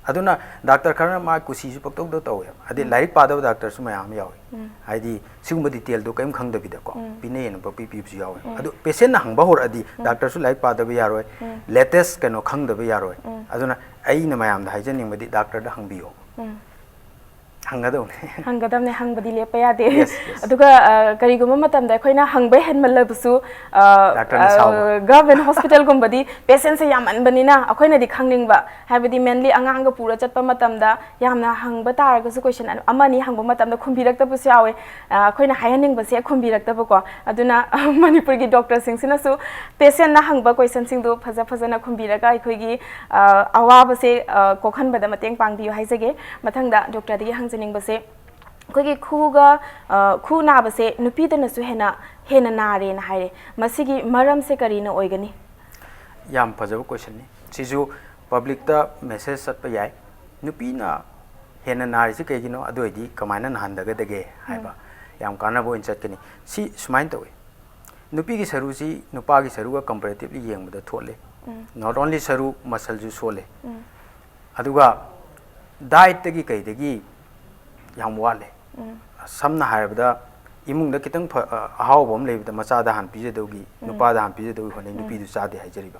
ꯑꯗꯨꯅ ꯗꯥꯛꯇꯔ ꯈꯔꯅ ꯃꯥ ꯀꯨꯁꯤꯁꯨ ꯄꯪꯇꯧꯗ ꯇꯧꯋꯦꯕ꯫ ꯍꯥꯏꯗꯤ ꯂꯥꯏꯔꯤꯛ ꯄꯥꯗꯕ ꯗꯥꯛꯇꯔꯁꯨ ꯃꯌꯥꯝ ꯑꯃ ꯌꯥꯎꯋꯤ꯫ ꯍꯥꯏꯗꯤ ꯁꯤꯒꯨꯝꯕ ꯗꯤꯇꯦꯜꯗꯣ ꯀꯔꯤꯝ ꯈꯪꯗꯕꯤꯗꯀꯣ ꯄꯤꯅꯩꯌꯦꯅ ꯄꯪꯄꯤ ꯄꯤꯕꯁꯨ ꯌꯥꯎꯋꯦ꯫ ꯑꯗꯨ ꯄꯦꯁꯦꯟꯅ ꯍꯪꯕ ꯍꯧꯔꯛꯑꯗꯤ ꯗꯥꯛꯇꯔꯁꯨ ꯂꯥꯏꯔꯤꯛ ꯄꯥꯗꯕ ꯌꯥꯔꯣꯏ, ꯂꯦꯇꯦꯁ ꯀꯩꯅꯣ ꯈꯪꯗꯕ ꯌꯥꯔꯣꯏ꯫ ꯑꯗꯨꯅ ꯑꯩꯅ ꯃꯌꯥꯝꯗ ꯍꯥꯏꯖꯅꯤꯡꯕꯗꯤ ꯗꯥꯛꯇꯔꯗ ꯍꯪꯕꯤꯌꯣ꯫ ꯍꯪꯒꯗꯧꯅꯦ꯫ ꯍꯪꯒꯗꯕꯅꯦ, ꯍꯪꯕꯗꯤ ꯂꯦꯞꯄ ꯌꯥꯗꯦ꯫ Yes, yes. ꯑꯗꯨꯒ ꯑ, ꯀꯔꯤꯒꯨꯝꯕ ꯃꯇꯝꯗ ꯑꯩꯈꯣꯏꯅ ꯍꯪꯕ ꯍꯦꯟꯃꯜꯂꯕꯁꯨ ꯗꯥꯛꯇꯔꯅ ꯁꯥꯎꯕ꯫ ꯒꯚꯔꯟꯃꯦꯟ ꯍꯣꯁꯄꯤꯇꯥꯜꯒꯨꯝꯕꯗꯤ ꯄꯦꯁꯦꯟꯁꯦ ꯌꯥꯝꯃꯟꯕꯅꯤꯅ ꯑꯩꯈꯣꯏꯅꯗꯤ ꯈꯪꯅꯤꯡꯕ, ꯍꯥꯏꯕꯗꯤ ꯃꯦꯟꯂꯤ ꯑꯉꯥꯡꯒ ꯄꯨꯔ ꯆꯠꯄ ꯃꯇꯝꯗ ꯌꯥꯝꯅ ꯍꯪꯕ ꯇꯥꯔꯒꯁꯨ ꯀꯣꯏꯁꯟ ꯑꯃ ꯑꯅꯤ ꯍꯪꯕ ꯃꯇꯝꯗ ꯈꯨꯝꯕꯤꯔꯛꯇꯕꯁꯨ ꯌꯥꯎꯋꯦ꯫ ꯑ, ꯑꯩꯈꯣꯏꯅ ꯍꯥꯏꯍꯟꯅꯤꯡꯕꯁꯦ ꯈꯨꯝꯕꯤꯔꯛꯇꯕꯀꯣ꯫ ꯑꯗꯨꯅ ꯃꯅꯤꯄꯨꯔꯒꯤ ꯗꯣꯛꯇꯔꯁꯤꯡꯁꯤꯅꯁꯨ ꯄꯦꯁꯦꯟꯅ ꯍꯪꯕ ꯀꯣꯏꯁꯟꯁꯤꯡꯗꯨ ꯐꯖ ꯐꯖꯅ ꯈꯨꯝꯕꯤꯔꯒ ꯑꯩꯈꯣꯏꯒꯤ ꯑ, ꯑꯋꯥꯕꯁꯦ ꯑ, ꯀꯣꯛꯍꯟꯕꯗ ꯃꯇꯦꯡ ꯄꯥꯡꯕꯤꯌꯨ ꯍꯥꯏꯖꯒꯦ꯫ ꯃꯊꯪꯗ ꯗꯣꯛꯇꯔꯗꯒꯤ ꯍꯪꯖꯅꯤꯡꯕꯁꯦ, ꯑꯩꯈꯣꯏꯒꯤ ꯈꯨꯒ ꯑ, ꯈꯨ ꯅꯥꯕꯁꯦ ꯅꯨꯄꯤꯗꯅꯁꯨ ꯍꯦꯟꯅ ꯍꯦꯟꯅ ꯅꯥꯔꯦꯅ ꯍꯥꯏꯔꯦ꯫ ꯃꯁꯤꯒꯤ ꯃꯔꯝꯁꯦ ꯀꯔꯤꯅ ꯑꯣꯏꯒꯅꯤ? ꯌꯥꯝ ꯐꯖꯕ ꯀꯣꯏꯁꯟꯅꯤ꯫ ꯁꯤꯁꯨ ꯄꯕ꯭ꯂꯤꯛꯇ ꯃꯦꯁꯦꯖ ꯆꯠꯄ ꯌꯥꯏ꯫ ꯅꯨꯄꯤꯅ ꯍꯦꯟꯅ ꯅꯥꯔꯤꯁꯤ ꯀꯩꯒꯤꯅꯣ? ꯑꯗꯨ ꯑꯣꯏꯗꯤ ꯀꯃꯥꯏꯅ ꯅꯥꯍꯟꯗꯒꯗꯒꯦ ꯍꯥꯏꯕ ꯌꯥꯝ ꯀꯥꯟꯅꯕ ꯑꯣꯏꯅ ꯆꯠꯀꯅꯤ꯫ ꯁꯤ ꯁꯨꯃꯥꯏꯅ ꯇꯧꯏ, ꯅꯨꯄꯤꯒꯤ ꯁꯔꯨꯁꯤ ꯅꯨꯄꯥꯒꯤ ꯁꯔꯨꯒ ꯀꯝꯄꯦꯔꯦꯇꯤꯚꯂꯤ ꯌꯦꯡꯕꯗ ꯊꯣꯠꯂꯦ꯫ Not only ꯁꯔꯨ, ꯃꯁꯜꯁꯨ ꯁꯣꯜꯂꯦ꯫ ꯑꯗꯨꯒ ꯗꯥꯏꯠꯇꯒꯤ ꯀꯩꯗꯒꯤ ꯌꯥꯝ ꯋꯥꯠꯂꯦ꯫ ꯁꯝꯅ ꯍꯥꯏꯔꯕꯗ, ꯏꯃꯨꯡꯗ ꯈꯤꯇꯪ ꯐ-, ꯑ, ꯑꯍꯥꯎꯕ ꯑꯃ ꯂꯩꯕꯗ ꯃꯆꯥꯗ ꯍꯥꯟꯅ ꯄꯤꯖꯗꯧꯒꯤ, ꯅꯨꯄꯥꯗ ꯍꯥꯟꯅ ꯄꯤꯖꯗꯧꯒꯤ ꯍꯣꯠꯅꯩ, ꯅꯨꯄꯤꯗꯨ ꯆꯥꯗꯦ ꯍꯥꯏꯖꯔꯤꯕ꯫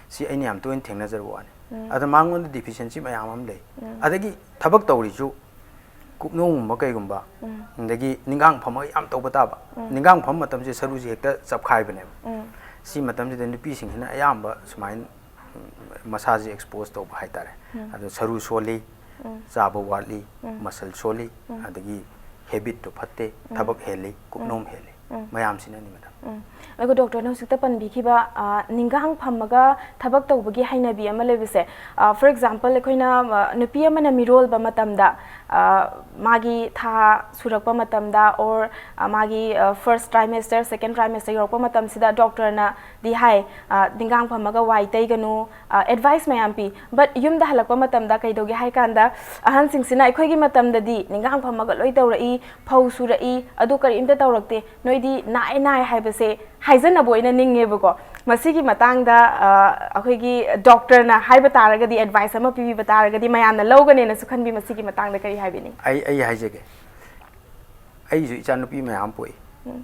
ꯁꯤ ꯑꯩꯅ ꯌꯥꯝ ꯇꯣꯏꯅ ꯊꯦꯡꯅꯖꯔꯕ ꯋꯥꯅꯤ꯫ ꯑꯗ ꯃꯉꯣꯟꯗ ꯗꯤꯐꯤꯁꯦꯟꯁꯤ ꯃꯌꯥꯝ ꯑꯃ ꯂꯩ꯫ ꯑꯗꯒꯤ ꯊꯕꯛ ꯇꯧꯔꯤꯁꯨ ꯀꯨꯞꯅꯣꯝꯒꯨꯝꯕ ꯀꯩꯒꯨꯝꯕ, ꯑꯗꯒꯤ ꯅꯤꯡꯒꯥꯡ ꯐꯝꯃꯒ ꯌꯥꯝ ꯇꯧꯕ ꯇꯥꯕ꯫ ꯅꯤꯡꯒꯥꯡ ꯐꯝꯕ ꯃꯇꯝꯁꯦ ꯁꯔꯨꯁꯦ ꯍꯦꯛꯇ ꯆꯞꯈꯥꯏꯕꯅꯦꯕ꯫ ꯁꯤ ꯃꯇꯝꯁꯤꯗ ꯅꯨꯄꯤꯁꯤꯡꯁꯤꯅ ꯑꯌꯥꯝꯕ ꯁꯨꯃꯥꯏꯅ, ꯎꯝ, ꯃꯁꯥꯁꯦ ꯑꯦꯛꯁꯄꯣꯖ ꯇꯧꯕ ꯍꯥꯏꯇꯥꯔꯦ꯫ ꯎꯝ꯫ ꯑꯗꯣ ꯁꯔꯨ ꯁꯣꯜꯂꯤ, ꯎꯝ꯫ ꯆꯥꯕ ꯋꯥꯠꯂꯤ, ꯎꯝ꯫ ꯃꯁꯜ ꯁꯣꯜꯂꯤ, ꯎꯝ꯫ ꯑꯗꯒꯤ ꯍꯦꯕꯤꯠꯇꯣ ꯐꯠꯇꯦ, ꯎꯝ꯫ ꯊꯕꯛ ꯍꯦꯜꯂꯤ, ꯎꯝ꯫ ꯀꯨꯞꯅꯣꯝ ꯍꯦꯜꯂꯤ꯫ ꯎꯝ꯫ ꯃꯌꯥꯝꯁꯤꯅꯅꯤ, ꯃꯦꯗꯥꯝ꯫ ꯎꯝ꯫ ꯑꯗꯨꯒ ꯗꯣꯛꯇꯔꯅ ꯍꯧꯖꯤꯛꯇ ꯄꯟꯕꯤꯈꯤꯕ, ꯑ, ꯅꯤꯡꯒꯥꯡ ꯐꯝꯃꯒ ꯊꯕꯛ ꯇꯧꯕꯒꯤ ꯍꯩꯅꯕꯤ ꯑꯃ ꯂꯩꯕꯁꯦ, ꯑ, for example, ꯑꯩꯈꯣꯏꯅ, ꯑ, ꯅꯨꯄꯤ ꯑꯃꯅ ꯃꯤꯔꯣꯜꯕ ꯃꯇꯝꯗ, ꯑ, ꯃꯥꯒꯤ ꯊꯥ ꯁꯨꯔꯛꯄ ꯃꯇꯝꯗ, or, ꯑ, ꯃꯥꯒꯤ, ꯑ, first trimester, second trimester ꯌꯧꯔꯛꯄ ꯃꯇꯝꯁꯤꯗ ꯗꯣꯛꯇꯔꯅꯗꯤ ꯍꯥꯏ, ꯑ, "ꯅꯤꯡꯒꯥꯡ ꯐꯝꯃꯒ ꯋꯥꯏ ꯇꯩꯒꯅꯨ", ꯑ, ꯑꯦꯗꯚꯥꯏꯁ ꯃꯌꯥꯝ ꯄꯤ꯫ But ꯌꯨꯝꯗ ꯍꯜꯂꯛꯄ ꯃꯇꯝꯗ ꯀꯩꯗꯧꯒꯦ ꯍꯥꯏ ꯀꯥꯟꯗ, ꯑꯍꯟꯁꯤꯡꯁꯤꯅ ꯑꯩꯈꯣꯏꯒꯤ ꯃꯇꯝꯗꯗꯤ ꯅꯤꯡꯒꯥꯡ ꯐꯝꯃꯒ ꯂꯣꯏ ꯇꯧꯔꯛꯏ, ꯐꯧ ꯁꯨꯔꯛꯏ, ꯑꯗꯨ ꯀꯔꯤꯝꯇ ꯇꯧꯔꯛꯇꯦ, ꯅꯣꯏꯗꯤ ꯅꯥꯏ ꯅꯥꯏ ꯍꯥꯏꯕꯁꯦ ꯍꯥꯏꯖꯅꯕ ꯑꯣꯏꯅ ꯅꯤꯡꯉꯦꯕꯀꯣ꯫ ꯃꯁꯤꯒꯤ ꯃꯇꯥꯡꯗ, ꯑ, ꯑꯩꯈꯣꯏꯒꯤ ꯗꯣꯛꯇꯔꯅ ꯍꯥꯏꯕ ꯇꯥꯔꯒꯗꯤ, ꯑꯦꯗꯚꯥꯏꯁ ꯑꯃ ꯄꯤꯕꯤꯕ ꯇꯥꯔꯒꯗꯤ ꯃꯌꯥꯝꯅ ꯂꯧꯒꯅꯦꯅꯁꯨ ꯈꯟꯕꯤ, ꯃꯁꯤꯒꯤ ꯃꯇꯥꯡꯗ ꯀꯔꯤ ꯍꯥꯏꯕꯤꯅꯤꯡ? ꯑꯩ, ꯑꯩ ꯍꯥꯏꯖꯒꯦ, ꯑꯩꯁꯨ ꯏꯆꯥ ꯅꯨꯄꯤ ꯃꯌꯥꯝ ꯄꯣꯛꯏ꯫ ꯎꯝ꯫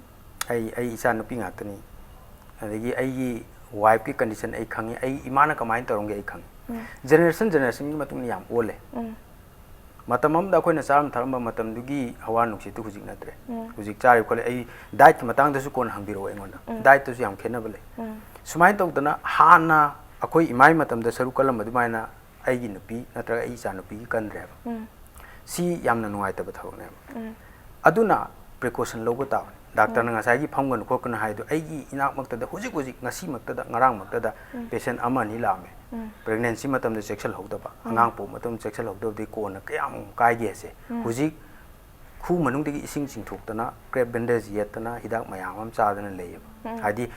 ꯑꯩ, ꯑꯩ ꯏꯆꯥ ꯅꯨꯄꯤ ꯉꯥꯛꯇꯅꯤ꯫ ꯑꯗꯒꯤ ꯑꯩꯒꯤ ꯋꯥꯏꯐꯀꯤ ꯀꯟꯗꯤꯁꯟ ꯑꯩ ꯈꯪꯉꯤ, ꯑꯩ ꯏꯃꯥꯅ ꯀꯃꯥꯏꯅ ꯇꯧꯔꯝꯒꯦ ꯑꯩ ꯈꯪꯉꯤ꯫ ꯎꯝ꯫ ꯖꯦꯅꯦꯔꯦꯁꯟ ꯖꯦꯅꯦꯔꯦꯁꯟꯒꯤ ꯃꯇꯨꯡ ꯏꯟꯅ ꯌꯥꯝ ꯑꯣꯜꯂꯦ꯫ ꯎꯝ꯫ ꯃꯇꯝ ꯑꯃꯗ ꯑꯩꯈꯣꯏꯅ ꯆꯥꯔꯝ ꯊꯛꯂꯝꯕ ꯃꯇꯝꯗꯨꯒꯤ ꯍꯋꯥ ꯅꯨꯡꯁꯤꯠꯇꯨ ꯍꯧꯖꯤꯛ ꯅꯠꯇ꯭ꯔꯦ꯫ ꯎꯝ꯫ ꯍꯧꯖꯤꯛ ꯆꯥꯔꯤꯕ ꯈꯣꯠꯂꯤ, ꯑꯩ ꯗꯥꯏꯠꯀꯤ ꯃꯇꯥꯡꯗꯁꯨ ꯀꯣꯟꯅ ꯍꯪꯕꯤꯔꯛꯑꯣ ꯑꯩꯉꯣꯟꯗ꯫ ꯎꯝ꯫ ꯗꯥꯏꯠꯇꯁꯨ ꯌꯥꯝ ꯈꯦꯠꯅꯕ ꯂꯩ꯫ ꯎꯝ꯫ ꯁꯨꯃꯥꯏꯅ ꯇꯧꯗꯅ ꯍꯥꯟꯅ ꯑꯩꯈꯣꯏ ꯏꯃꯥꯒꯤ ꯃꯇꯝꯗ ꯁꯔꯨꯛ ꯀꯜꯂꯝꯕ ꯑꯗꯨꯃꯥꯏꯅ ꯑꯩꯒꯤ ꯅꯨꯄꯤ ꯅꯠꯇ꯭ꯔꯒ ꯑꯩ ꯏꯆꯥ ꯅꯨꯄꯤꯒꯤ ꯀꯟꯗ꯭ꯔꯦꯕ꯫ ꯎꯝ꯫ ꯁꯤ ꯌꯥꯝꯅ ꯅꯨꯡꯉꯥꯏꯇꯕ ꯊꯕꯛꯅꯦꯕ꯫ ꯎꯝ꯫ ꯑꯗꯨꯅ ꯄ꯭ꯔꯤꯀꯣꯁꯟ ꯂꯧꯕ ꯇꯥꯕꯅꯤ꯫ ꯗꯥꯛꯇꯔꯅ ꯎꯝ꯫ ꯉꯁꯥꯏꯒꯤ ꯐꯝꯒꯅꯨ ꯈꯣꯠꯀꯅꯨ ꯍꯥꯏꯗꯣ ꯑꯩꯒꯤ ꯏꯅꯥꯛꯃꯛꯇꯗ ꯍꯧꯖꯤꯛ ꯍꯧꯖꯤꯛ ꯉꯁꯤꯃꯛꯇꯗ, ꯉꯔꯥꯡꯃꯛꯇꯗ ꯎꯝ꯫ ꯄꯦꯁꯦꯟ ꯑꯃ ꯑꯅꯤ ꯂꯥꯛꯑꯝꯃꯦ꯫ ꯎꯝ꯫ ꯄ꯭ꯔꯦꯒꯅꯦꯟꯁꯤ ꯃꯇꯝꯗ ꯆꯦꯛꯁꯤꯜꯍꯧꯗꯕ, ꯎꯝ꯫ ꯑꯉꯥꯡ ꯄꯣꯛꯄ ꯃꯇꯝꯗ ꯆꯦꯛꯁꯤꯜꯍꯧꯗꯕꯗꯒꯤ ꯀꯣꯟꯅ ꯀꯌꯥꯝ ꯀꯥꯏꯒꯦꯁꯦ꯫ ꯎꯝ꯫ ꯍꯧꯖꯤꯛ ꯈꯨ ꯃꯅꯨꯡꯗꯒꯤ ꯏꯁꯤꯡ ꯆꯤꯡꯊꯣꯛꯇꯅ, ꯀ꯭ꯔꯦꯞ ꯕꯦꯟꯗꯦꯖ ꯌꯦꯠꯇꯅ, ꯍꯤꯗꯥꯛ ꯃꯌꯥꯝ ꯑꯃ ꯆꯥꯗꯅ ꯂꯩꯌꯦꯕ꯫ ꯎꯝ꯫ ꯍꯥꯏꯗꯤ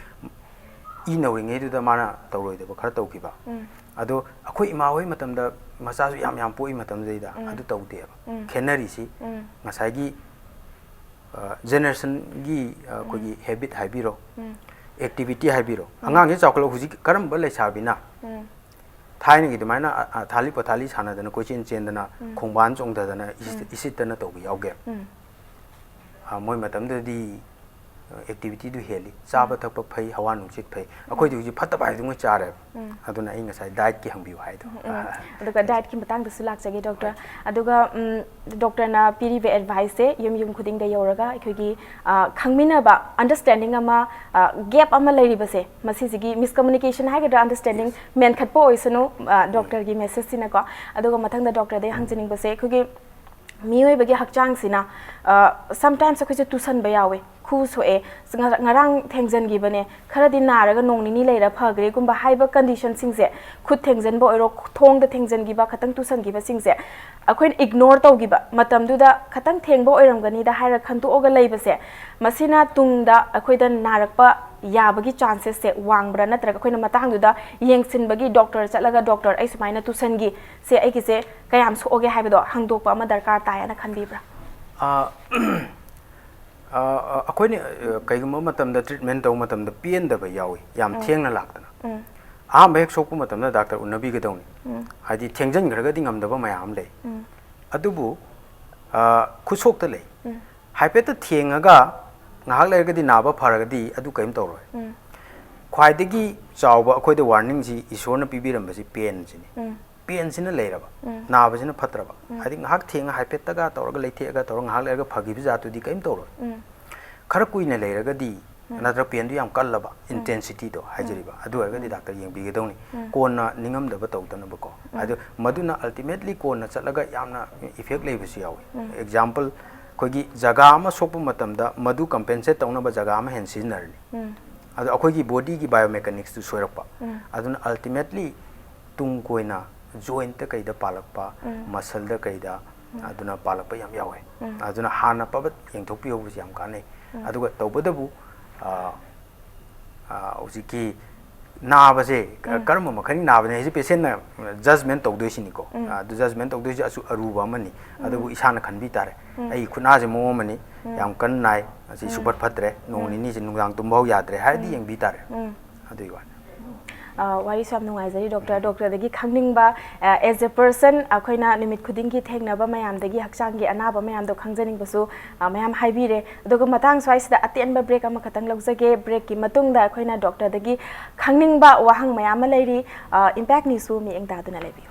ꯏ ꯅꯧꯔꯤꯉꯩꯗꯨꯗ ꯃꯥꯅ ꯇꯧꯔꯣꯏꯗꯕ ꯈꯔ ꯇꯧꯈꯤꯕ꯫ ꯎꯝ꯫ ꯑꯗꯣ ꯑꯩꯈꯣꯏ ꯏꯃꯥ ꯍꯣꯏ ꯃꯇꯝꯗ ꯃꯆꯥꯁꯨ ꯌꯥꯝ ꯌꯥꯝ ꯄꯣꯛꯏ ꯃꯇꯝꯗꯨꯗꯩꯗ ꯎꯝ꯫ ꯑꯗꯨ ꯇꯧꯗꯦꯕ꯫ ꯎꯝ꯫ ꯈꯦꯠꯅꯔꯤꯁꯤ ꯎꯝ꯫ ꯉꯁꯥꯏꯒꯤ, ꯑ, ꯖꯦꯅꯦꯔꯦꯁꯟꯒꯤ, ꯑ, ꯑꯩꯈꯣꯏꯒꯤ ꯎꯝ꯫ ꯍꯦꯕꯤꯠ ꯍꯥꯏꯕꯤꯔꯣ, ꯎꯝ꯫ ꯑꯦꯛꯇꯤꯚꯤꯇꯤ ꯍꯥꯏꯕꯤꯔꯣ, ꯎꯝ꯫ ꯑꯉꯥꯡꯁꯤ ꯆꯥꯎꯈꯠꯂꯛ-, ꯍꯧꯖꯤꯛ ꯀꯔꯝꯕ ꯂꯩꯁꯥꯕꯤꯅ ꯎꯝ꯫ ꯊꯥꯏꯅꯒꯤ ꯑꯗꯨꯃꯥꯏꯅ, ꯑ, ꯑ, ꯊꯥꯂꯤ ꯄꯣꯊꯥꯂꯤ ꯁꯥꯟꯅꯗꯅ, ꯀꯣꯏꯆꯦꯟ ꯆꯦꯟꯗꯅ, ꯎꯝ꯫ ꯈꯣꯡꯕꯥꯟ ꯆꯣꯡꯊꯗꯅ, ꯏꯁꯤꯠ-, ꯎꯝ꯫ ꯏꯁꯤꯠꯇꯅ ꯇꯧꯕ ꯌꯥꯎꯒꯦ? ꯎꯝ꯫ ꯑ, ꯃꯣꯏ ꯃꯇꯝꯗꯨꯗꯗꯤ ꯑꯦꯛꯇꯤꯚꯤꯇꯤꯗꯨ ꯍꯦꯜꯂꯤ, ꯆꯥꯕ ꯊꯛꯄ ꯐꯩ, ꯍꯋꯥ ꯅꯨꯡꯁꯤꯠ ꯐꯩ꯫ ꯑꯩꯈꯣꯏꯗꯤ ꯍꯧꯖꯤꯛ ꯐꯠꯇꯕ ꯍꯥꯏꯗꯨꯉꯩ ꯆꯥꯔꯦꯕ꯫ ꯑꯗꯨꯅ ꯑꯩ ꯉꯁꯥꯏ ꯗꯥꯏꯠꯀꯤ ꯍꯪꯕꯤꯌꯨ ꯍꯥꯏꯗꯣ꯫ ꯑꯗꯨꯒ ꯗꯥꯏꯠꯀꯤ ꯃꯇꯥꯡꯗꯁꯨ ꯂꯥꯛꯆꯒꯦ ꯗꯣꯛꯇꯔ꯫ ꯑꯗꯨꯒ ꯗꯣꯛꯇꯔꯅ ꯄꯤꯔꯤꯕ ꯑꯦꯗꯚꯥꯏꯁꯁꯦ ꯌꯨꯝ ꯌꯨꯝ ꯈꯨꯗꯤꯡꯗ ꯌꯧꯔꯒ ꯑꯩꯈꯣꯏꯒꯤ ꯈꯪꯃꯤꯟꯅꯕ, ꯑꯟꯗꯔꯁ꯭ꯇꯦꯟꯗꯤꯡ ꯑꯃ, ꯒꯦꯞ ꯑꯃ ꯂꯩꯔꯤꯕꯁꯦ, ꯃꯁꯤꯁꯤꯒꯤ ꯃꯤꯁꯀꯝꯃꯨꯅꯤꯀꯦꯁꯟ ꯍꯥꯏꯒꯗ꯭ꯔꯥ, ꯑꯟꯗꯔꯁ꯭ꯇꯦꯟꯗꯤꯡ ꯃꯦꯟꯈꯠꯄ ꯑꯣꯏꯁꯅꯨ ꯗꯣꯛꯇꯔꯒꯤ ꯃꯦꯁꯦꯖꯁꯤꯅꯀꯣ꯫ ꯑꯗꯨꯒ ꯃꯊꯪꯗ ꯗꯣꯛꯇꯔꯗ ꯑꯩ ꯍꯪꯖꯅꯤꯡꯕꯁꯦ, ꯑꯩꯈꯣꯏꯒꯤ ꯃꯤꯑꯣꯏꯕꯒꯤ ꯍꯛꯆꯥꯡꯁꯤꯅ ꯁꯝꯇꯥꯏꯝꯁ ꯑꯩꯈꯣꯏꯁꯦ ꯇꯨꯁꯟꯕ ꯌꯥꯎꯋꯦ꯫ ꯈꯨ ꯁꯣꯛꯑꯦ, ꯉꯔꯥꯡ ꯊꯦꯡꯖꯟꯈꯤꯕꯅꯦ, ꯈꯔꯗꯤ ꯅꯥꯔꯒ ꯅꯣꯡ ꯅꯤꯅꯤ ꯂꯩꯔ ꯐꯈ꯭ꯔꯦꯒꯨꯝꯕ ꯍꯥꯏꯕ ꯀꯟꯗꯤꯁꯟꯁꯤꯡꯁꯦ, ꯈꯨꯠ ꯊꯦꯡꯖꯟꯕ ꯑꯣꯏꯔꯣ, ꯊꯣꯡꯗ ꯊꯦꯡꯖꯟꯈꯤꯕ, ꯈꯇꯪ ꯇꯨꯁꯟꯈꯤꯕꯁꯤꯡꯁꯦ ꯑꯩꯈꯣꯏꯅ ꯏꯒꯅꯣꯔ ꯇꯧꯈꯤꯕ ꯃꯇꯝꯗꯨꯗ, ꯈꯇꯪ ꯊꯦꯡꯕ ꯑꯣꯏꯔꯝꯒꯅꯤꯗ ꯍꯥꯏꯔ ꯈꯟꯇꯣꯛꯑꯒ ꯂꯩꯕꯁꯦ, ꯃꯁꯤꯅ ꯇꯨꯡꯗ ꯑꯩꯈꯣꯏꯗ ꯅꯥꯔꯛꯄ ꯌꯥꯕꯒꯤ ꯆꯥꯟꯁꯦꯁꯁꯦ ꯋꯥꯡꯕ꯭ꯔꯥ, ꯅꯠꯇ꯭ꯔꯒ ꯑꯩꯈꯣꯏꯅ ꯃꯇꯥꯡꯗꯨꯗ ꯌꯦꯡꯁꯤꯟꯕꯒꯤ ꯗꯣꯛꯇꯔ ꯆꯠꯂꯒ, "ꯗꯣꯛꯇꯔ, ꯑꯩ ꯁꯨꯃꯥꯏꯅ ꯇꯨꯁꯟꯈꯤ, ꯁꯦ ꯑꯩꯒꯤꯁꯦ ꯀꯌꯥꯝ ꯁꯣꯛꯑꯒꯦ?" ꯍꯥꯏꯕꯗꯣ ꯍꯪꯗꯣꯛꯄ ꯑꯃ ꯗꯔꯀꯥꯔ ꯇꯥꯏꯌꯦꯅ ꯈꯟꯕꯤꯕ꯭ꯔꯥ? ꯑ, ꯑ, ꯑꯩꯈꯣꯏꯅ ꯑ, ꯀꯩꯒꯨꯝꯕ ꯃꯇꯝꯗ ꯇ꯭ꯔꯤꯠꯃꯦꯟ ꯇꯧꯕ ꯃꯇꯝꯗ ꯄꯦꯟꯗꯕ ꯌꯥꯎꯏ, ꯌꯥꯝ ꯊꯦꯡꯅ ꯂꯥꯛꯇꯅ꯫ ꯑꯍꯥꯟꯕ ꯍꯦꯛ ꯁꯣꯛꯄ ꯃꯇꯝꯗ ꯗꯥꯛꯇꯔ ꯎꯅꯕꯤꯒꯗꯧꯅꯤ꯫ ꯍꯥꯏꯗꯤ ꯊꯦꯡꯖꯤꯟꯈ꯭ꯔꯒꯗꯤ ꯉꯝꯗꯕ ꯃꯌꯥꯝ ꯑꯃ ꯂꯩ꯫ ꯑꯗꯨꯕꯨ ꯑ, ꯈꯨꯠꯁꯣꯛꯇ ꯂꯩ꯫ ꯍꯥꯏꯐꯦꯠꯇ ꯊꯦꯡꯉꯒ ꯉꯥꯏꯍꯥꯛ ꯂꯩꯔꯒꯗꯤ ꯅꯥꯕ ꯐꯔꯒꯗꯤ ꯑꯗꯨ ꯀꯔꯤꯝ ꯇꯧꯔꯣꯏ꯫ ꯈ꯭ꯋꯥꯏꯗꯒꯤ ꯆꯥꯎꯕ ꯑꯩꯈꯣꯏꯗ ꯋꯥꯔꯅꯤꯡꯁꯤ ꯏꯁꯣꯔꯅ ꯄꯤꯕꯤꯔꯝꯕꯁꯤ ꯄꯦꯟꯁꯤꯅꯤ꯫ ꯄꯦꯟꯁꯤꯅ ꯂꯩꯔꯕ, ꯅꯥꯕꯁꯤꯅ ꯐꯠꯇ꯭ꯔꯕ꯫ ꯍꯥꯏꯗꯤ ꯉꯥꯏꯍꯥꯛ ꯊꯦꯡꯉ ꯍꯥꯏꯐꯦꯠꯇꯒ ꯇꯧꯔꯒ ꯂꯩꯊꯦꯛꯑꯒ ꯇꯧꯔꯒ ꯉꯥꯏꯍꯥꯛ ꯂꯩꯔꯒ ꯐꯈꯤꯕ ꯖꯥꯠꯇꯨꯗꯤ ꯀꯔꯤꯝ ꯇꯧꯔꯣꯏ꯫ ꯈꯔ ꯀꯨꯏꯅ ꯂꯩꯔꯒꯗꯤ, ꯅꯠꯇ꯭ꯔꯒ ꯄꯦꯟꯗꯨ ꯌꯥꯝ ꯀꯜꯂꯕ, ꯏꯟꯇꯦꯟꯁꯤꯇꯤꯗꯣ ꯍꯥꯏꯖꯔꯤꯕ, ꯑꯗꯨ ꯑꯣꯏꯔꯒꯗꯤ ꯗꯥꯛꯇꯔ ꯌꯦꯡꯕꯤꯒꯗꯧꯅꯤ꯫ ꯀꯣꯟꯅ ꯅꯤꯡꯉꯝꯗꯕ ꯇꯧꯗꯅꯕꯀꯣ꯫ ꯑꯗꯨ ꯃꯗꯨꯅ ꯑꯜꯇꯤꯃꯦꯠꯂꯤ ꯀꯣꯟꯅ ꯆꯠꯂꯒ ꯌꯥꯝꯅ ꯏꯐꯦꯛ ꯂꯩꯕꯁꯨ ꯌꯥꯎꯏ꯫ ꯑꯦꯛꯖꯥꯝꯄꯜ, ꯑꯩꯈꯣꯏꯒꯤ ꯖꯒꯥ ꯑꯃ ꯁꯣꯛꯄ ꯃꯇꯝꯗ ꯃꯗꯨ ꯀꯝꯄꯦꯟꯁꯦꯠ ꯇꯧꯅꯕ ꯖꯒꯥ ꯑꯃ ꯍꯦꯟꯅ ꯁꯤꯖꯤꯟꯅꯔꯅꯤ꯫ ꯑꯗꯣ ꯑꯩꯈꯣꯏꯒꯤ ꯕꯣꯗꯤꯒꯤ ꯕꯥꯏꯑꯣꯃꯦꯀꯥꯅꯤꯛꯁꯇꯨ ꯁꯣꯏꯔꯛꯄ꯫ ꯑꯗꯨꯅ ꯑꯜꯇꯤꯃꯦꯠꯂꯤ ꯇꯨꯡ ꯀꯣꯏꯅ ꯖꯣꯏꯟꯠꯇ ꯀꯩꯗ ꯄꯥꯜꯂꯛꯄ, ꯃꯁꯜꯗ ꯀꯩꯗ, ꯑꯗꯨꯅ ꯄꯥꯜꯂꯛꯄ ꯌꯥꯝ ꯌꯥꯎꯋꯦ꯫ ꯑꯗꯨꯅ ꯍꯥꯟꯅ ꯄꯕꯠ ꯌꯦꯡꯊꯣꯛꯄꯤꯍꯧꯕꯁꯤ ꯌꯥꯝ ꯀꯥꯟꯅꯩ꯫ ꯑꯗꯨꯒ ꯇꯧꯕꯇꯕꯨ, ꯑ, ꯑ, ꯍꯧꯖꯤꯛꯀꯤ ꯅꯥꯕꯁꯦ ꯀ-, ꯀꯔꯝꯕ ꯃꯈꯜꯒꯤ ꯅꯥꯕꯅꯤ ꯍꯥꯏꯁꯦ ꯄꯦꯁꯦꯟꯅ ꯖꯖꯃꯦꯟ ꯇꯧꯗꯣꯏꯁꯤꯅꯤꯀꯣ꯫ ꯑꯗꯨ ꯖꯖꯃꯦꯟ ꯇꯧꯗꯣꯏꯁꯦ ꯑꯁꯨ-, ꯑꯔꯨꯕ ꯑꯃꯅꯤ꯫ ꯑꯗꯨꯕꯨ ꯏꯁꯥꯅ ꯈꯟꯕꯤ ꯇꯥꯔꯦ꯫ ꯑꯩ ꯈꯨꯠꯅꯥꯁꯦ ꯃꯑꯣꯡ ꯑꯃꯅꯤ, ꯌꯥꯝ ꯀꯟꯅ ꯅꯥꯏ, ꯑꯁꯤ ꯁꯨꯡꯐꯠ ꯐꯠꯇ꯭ꯔꯦ, ꯅꯣꯡ ꯅꯤꯅꯤꯁꯦ ꯅꯨꯡꯗꯥꯡ ꯇꯨꯝꯕ ꯍꯧ ꯌꯥꯗ꯭ꯔꯦ ꯍꯥꯏꯔꯗꯤ ꯌꯦꯡꯕꯤ ꯇꯥꯔꯦ꯫ ꯑꯗꯨꯒꯤ ꯋꯥꯅꯤ꯫ ꯑ, ꯋꯥꯔꯤꯁꯨ ꯌꯥꯝ ꯅꯨꯡꯉꯥꯏꯖꯔꯤ ꯗꯣꯛꯇꯔ꯫ ꯗꯣꯛꯇꯔꯗꯒꯤ ꯈꯪꯅꯤꯡꯕ, ꯑ, as a person ꯑꯩꯈꯣꯏꯅ ꯅꯨꯃꯤꯠ ꯈꯨꯗꯤꯡꯒꯤ ꯊꯦꯡꯅꯕ ꯃꯌꯥꯝꯗꯒꯤ ꯍꯛꯆꯥꯡꯒꯤ ꯑꯅꯥꯕ ꯃꯌꯥꯝꯗꯣ ꯈꯪꯖꯅꯤꯡꯕꯁꯨ, ꯑ, ꯃꯌꯥꯝ ꯍꯥꯏꯕꯤꯔꯦ꯫ ꯑꯗꯨꯒ ꯃꯇꯥꯡ ꯁ꯭ꯋꯥꯏꯁꯤꯗ ꯑꯇꯦꯟꯕ break ꯑꯃꯈꯛꯇꯪ ꯂꯧꯖꯒꯦ꯫ Breakꯀꯤ ꯃꯇꯨꯡꯗ ꯑꯩꯈꯣꯏꯅ ꯗꯣꯛꯇꯔꯗꯒꯤ ꯈꯪꯅꯤꯡꯕ ꯋꯥꯍꯪ ꯃꯌꯥꯝ ꯑꯃ ꯂꯩꯔꯤ꯫ ꯑ, Impact Newsꯄꯨ ꯃꯤꯠꯌꯦꯡ ꯇꯥꯗꯨꯅ ꯂꯩꯕꯤꯌꯨ꯫